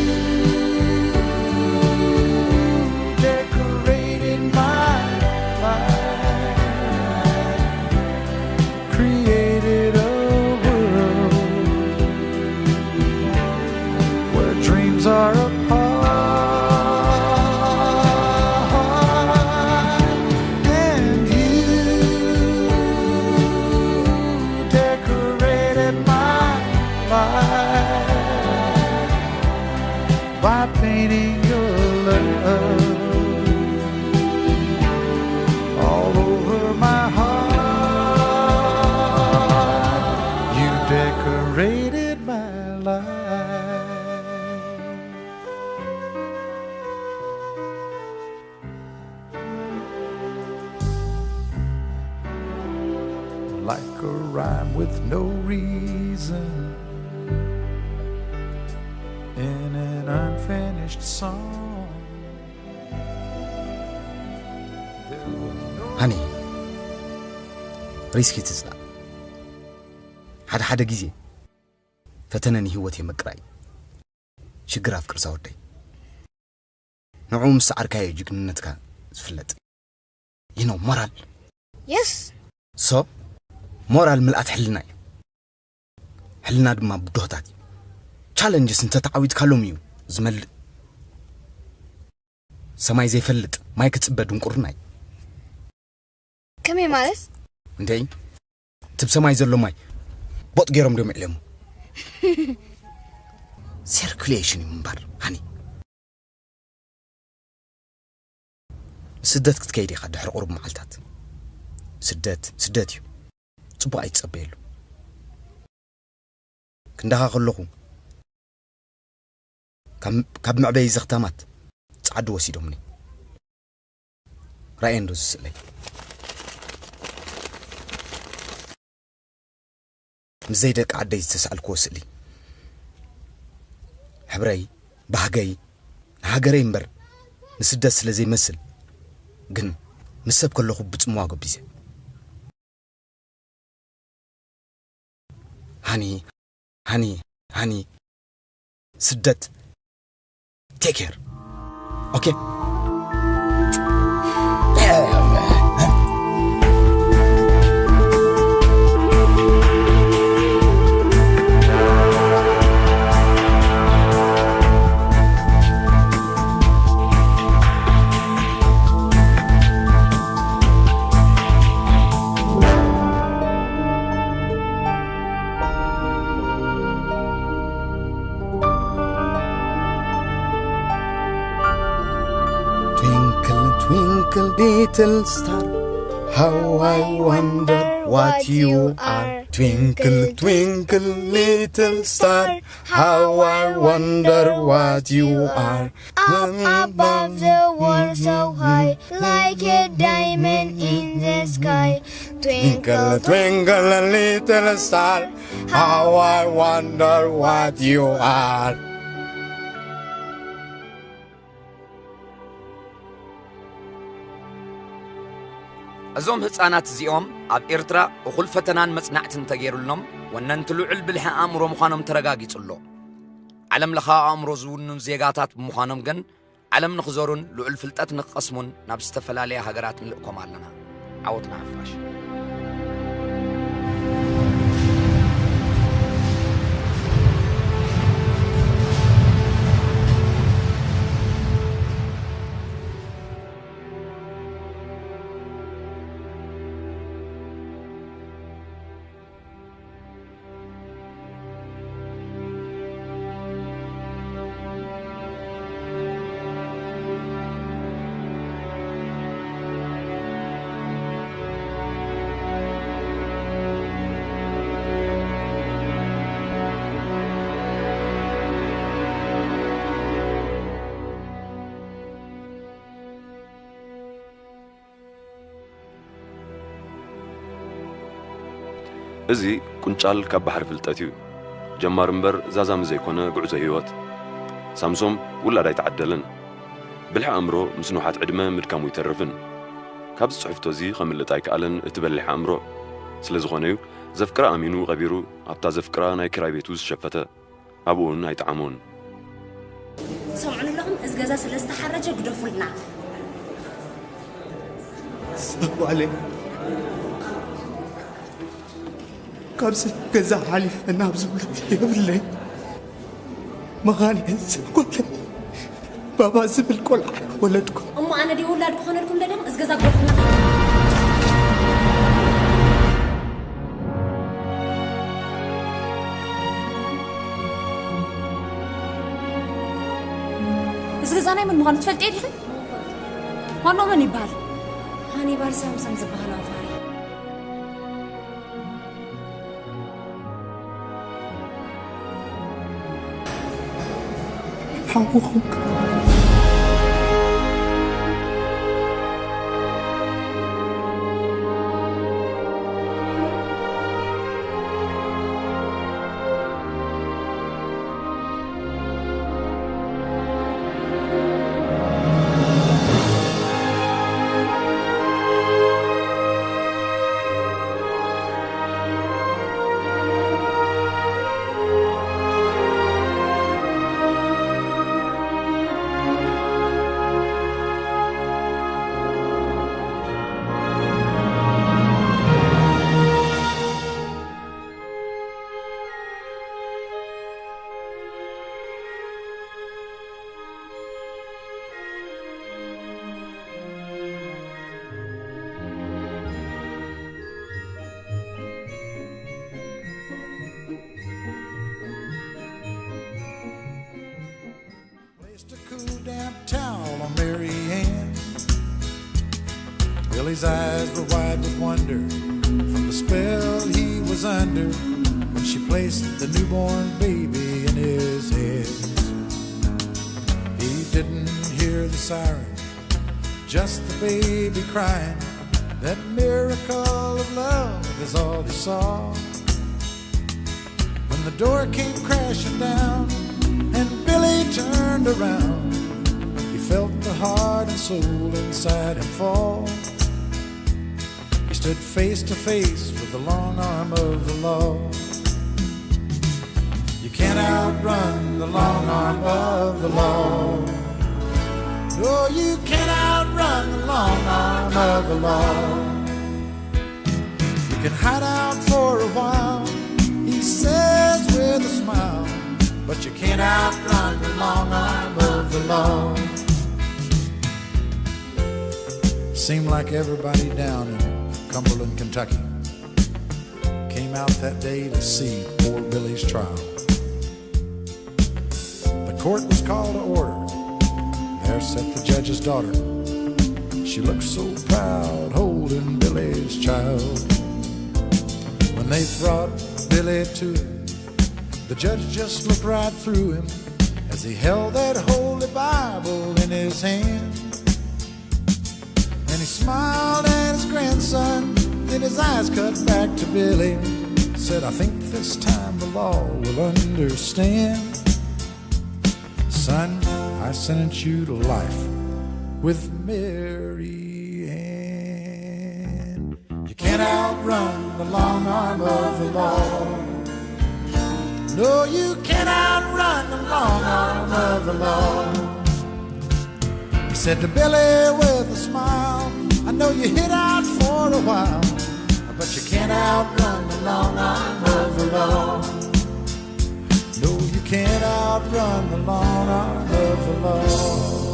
decorated my life. Like a rhyme with no reason in an unfinished song. ሃኒ፣ ሪስኪ ትጽላእ። ሓደ ሓደ ግዜ ፈተነ ንህይወት የመቅራ እዩ። ሽግር ኣፍቅር ዛወደይ። ንዕኡ ምስ ሰዓርካዮ ጅግንነትካ ዝፍለጥ። You know, ሞራል። Yes. So, ሞራል ምልኣት ሕልና እዩ። ሕልና ድማ ብድሆታት እዩ። ቻለንጅስ እንተተዓዊትካሎም እዩ ዝመልእ። ሰማይ ዘይፈልጥ ማይ ክጽበ ድንቁርና እዩ። ከመይ ማለት? እንተይ ትብ ሰማይ ዘሎ ማይ ቦጥ ገይሮም ድዮም ዕልዮሞ። ሲርኩሌሽን እዩ ምንባር። ሃኒ፣ ስደት ክትከይድ ኢኻ ድሕሪ ቁሩብ መዓልታት። ስደት ስደት እዩ። ጽቡቕ ኣይትጸበየሉ። ክንዳኻ ከለኹ ካብ መዕበዪ ዘኽታማት ጸዓዱ ወሲዶምኒ። ራእየ እንዶ ዝስእለይ ምስዘይ ደቂ ዓደይ ዝተሳእልክዎ ስእሊ። ሕብረይ፣ ባህገይ፣ ንሃገረይ እምበር ንስደት ስለ ዘይመስል ግን ምስ ሰብ ከለኹ ብጽምዋ ገቢዘ። ሃኒ፣ ሃኒ፣ ሃኒ፣ ስደት። Take care. Okay? Twinkle, twinkle, little star, how I wonder what you are. Twinkle, twinkle, little star, how I wonder what you are. Up above the world so high, like a diamond in the sky. Twinkle, twinkle, little star, how I wonder what you are. እዞም ህጻናት እዚኦም ኣብ ኤርትራ እኹል ፈተናን መጽናዕትን ተገይሩሎም ወነንቲ ልዑል ብልሒ ኣእምሮ ምዃኖም ተረጋጊጹ ኣሎ። ዓለም ለኻዊ ኣእምሮ ዝውንኑ ዜጋታት ብምዃኖም ግን ዓለም ንኽዞሩን ልዑል ፍልጠት ንኽቐስሙን ናብ ዝተፈላለያ ሃገራት ንልእኮም ኣለና። ዓወት ንሓፋሽ። እዚ ቁንጫል ካብ ባሕሪ ፍልጠት እዩ። ጀማሪ እምበር ዛዛሚ ዘይኮነ ጉዕዞ ህይወት። ሳምሶም ውላድ ኣይተዓደለን። ብልሒ ኣእምሮ ምስ ንውሓት ዕድመ ምድካሙ ይተርፍን። ካብዚ ጽሕፍቶ እዚ ከምልጥ ኣይከኣለን እቲ በሊሕ ኣእምሮ። ስለ ዝኾነዩ ዘፍቅራ ኣሚኑ ቀቢሩ ኣብታ ዘፍቅራ ናይ ክራይ ቤቱ ዝሸፈተ። ኣብኡን ኣይጠዓሞን። ትሰምዑኒ ኣለኹም? እዚ ገዛ ስለ ዝተሓረጀ ግደፉልና። ሰብኣለይ ካብዚ ገዛ ሓሊፈ ናብ ዝብሉ የብለይ። መኻን እየ ዝጎለኒ። ባባ ዝብል ቆልዓ ወለድኩ። እሞ ኣነ ድየ ውላድ ክኾነልኩም ደለኹ? እዚ ገዛ ግደፉልና። እዚ ገዛ ናይ መን ምዃኑ ትፈልጥዮ ዲኺ? ዋናኡ መን ይበሃል? ሃኒባል ሳምሰን ዝበሃል ኣውፋሪ። ሓውኹም Billy's eyes were wide with wonder from the spell he was under when she placed the newborn baby in his hands. He didn't hear the siren, just the baby crying. That miracle of love is all he saw. When the door came crashing down and Billy turned around, he felt the heart and soul inside him fall. He stood face to face with the long arm of the law. You can't outrun the long arm of the law. No, you can't outrun the long arm of the law. You can hide out for a while, he says with a smile, but you can't outrun the long arm of the law. Seemed like everybody down in Cumberland, Kentucky came out that day to see poor Billy's trial. The court was called to order. There sat the judge's daughter. She looked so proud holding Billy's child. When they brought Billy to him, the judge just looked right through him as he held that holy Bible in his hand. And he smiled at his grandson, then his eyes cut back to Billy. Said, I think this time the law will understand. Son, I sentence you to life with Mary Ann. You can't outrun the long arm of the law. No, you can't outrun the long arm of the law. He said to Billy with a smile, I know you hid out for a while, but you can't outrun the long arm of the law. No, you can't outrun the long arm of the law.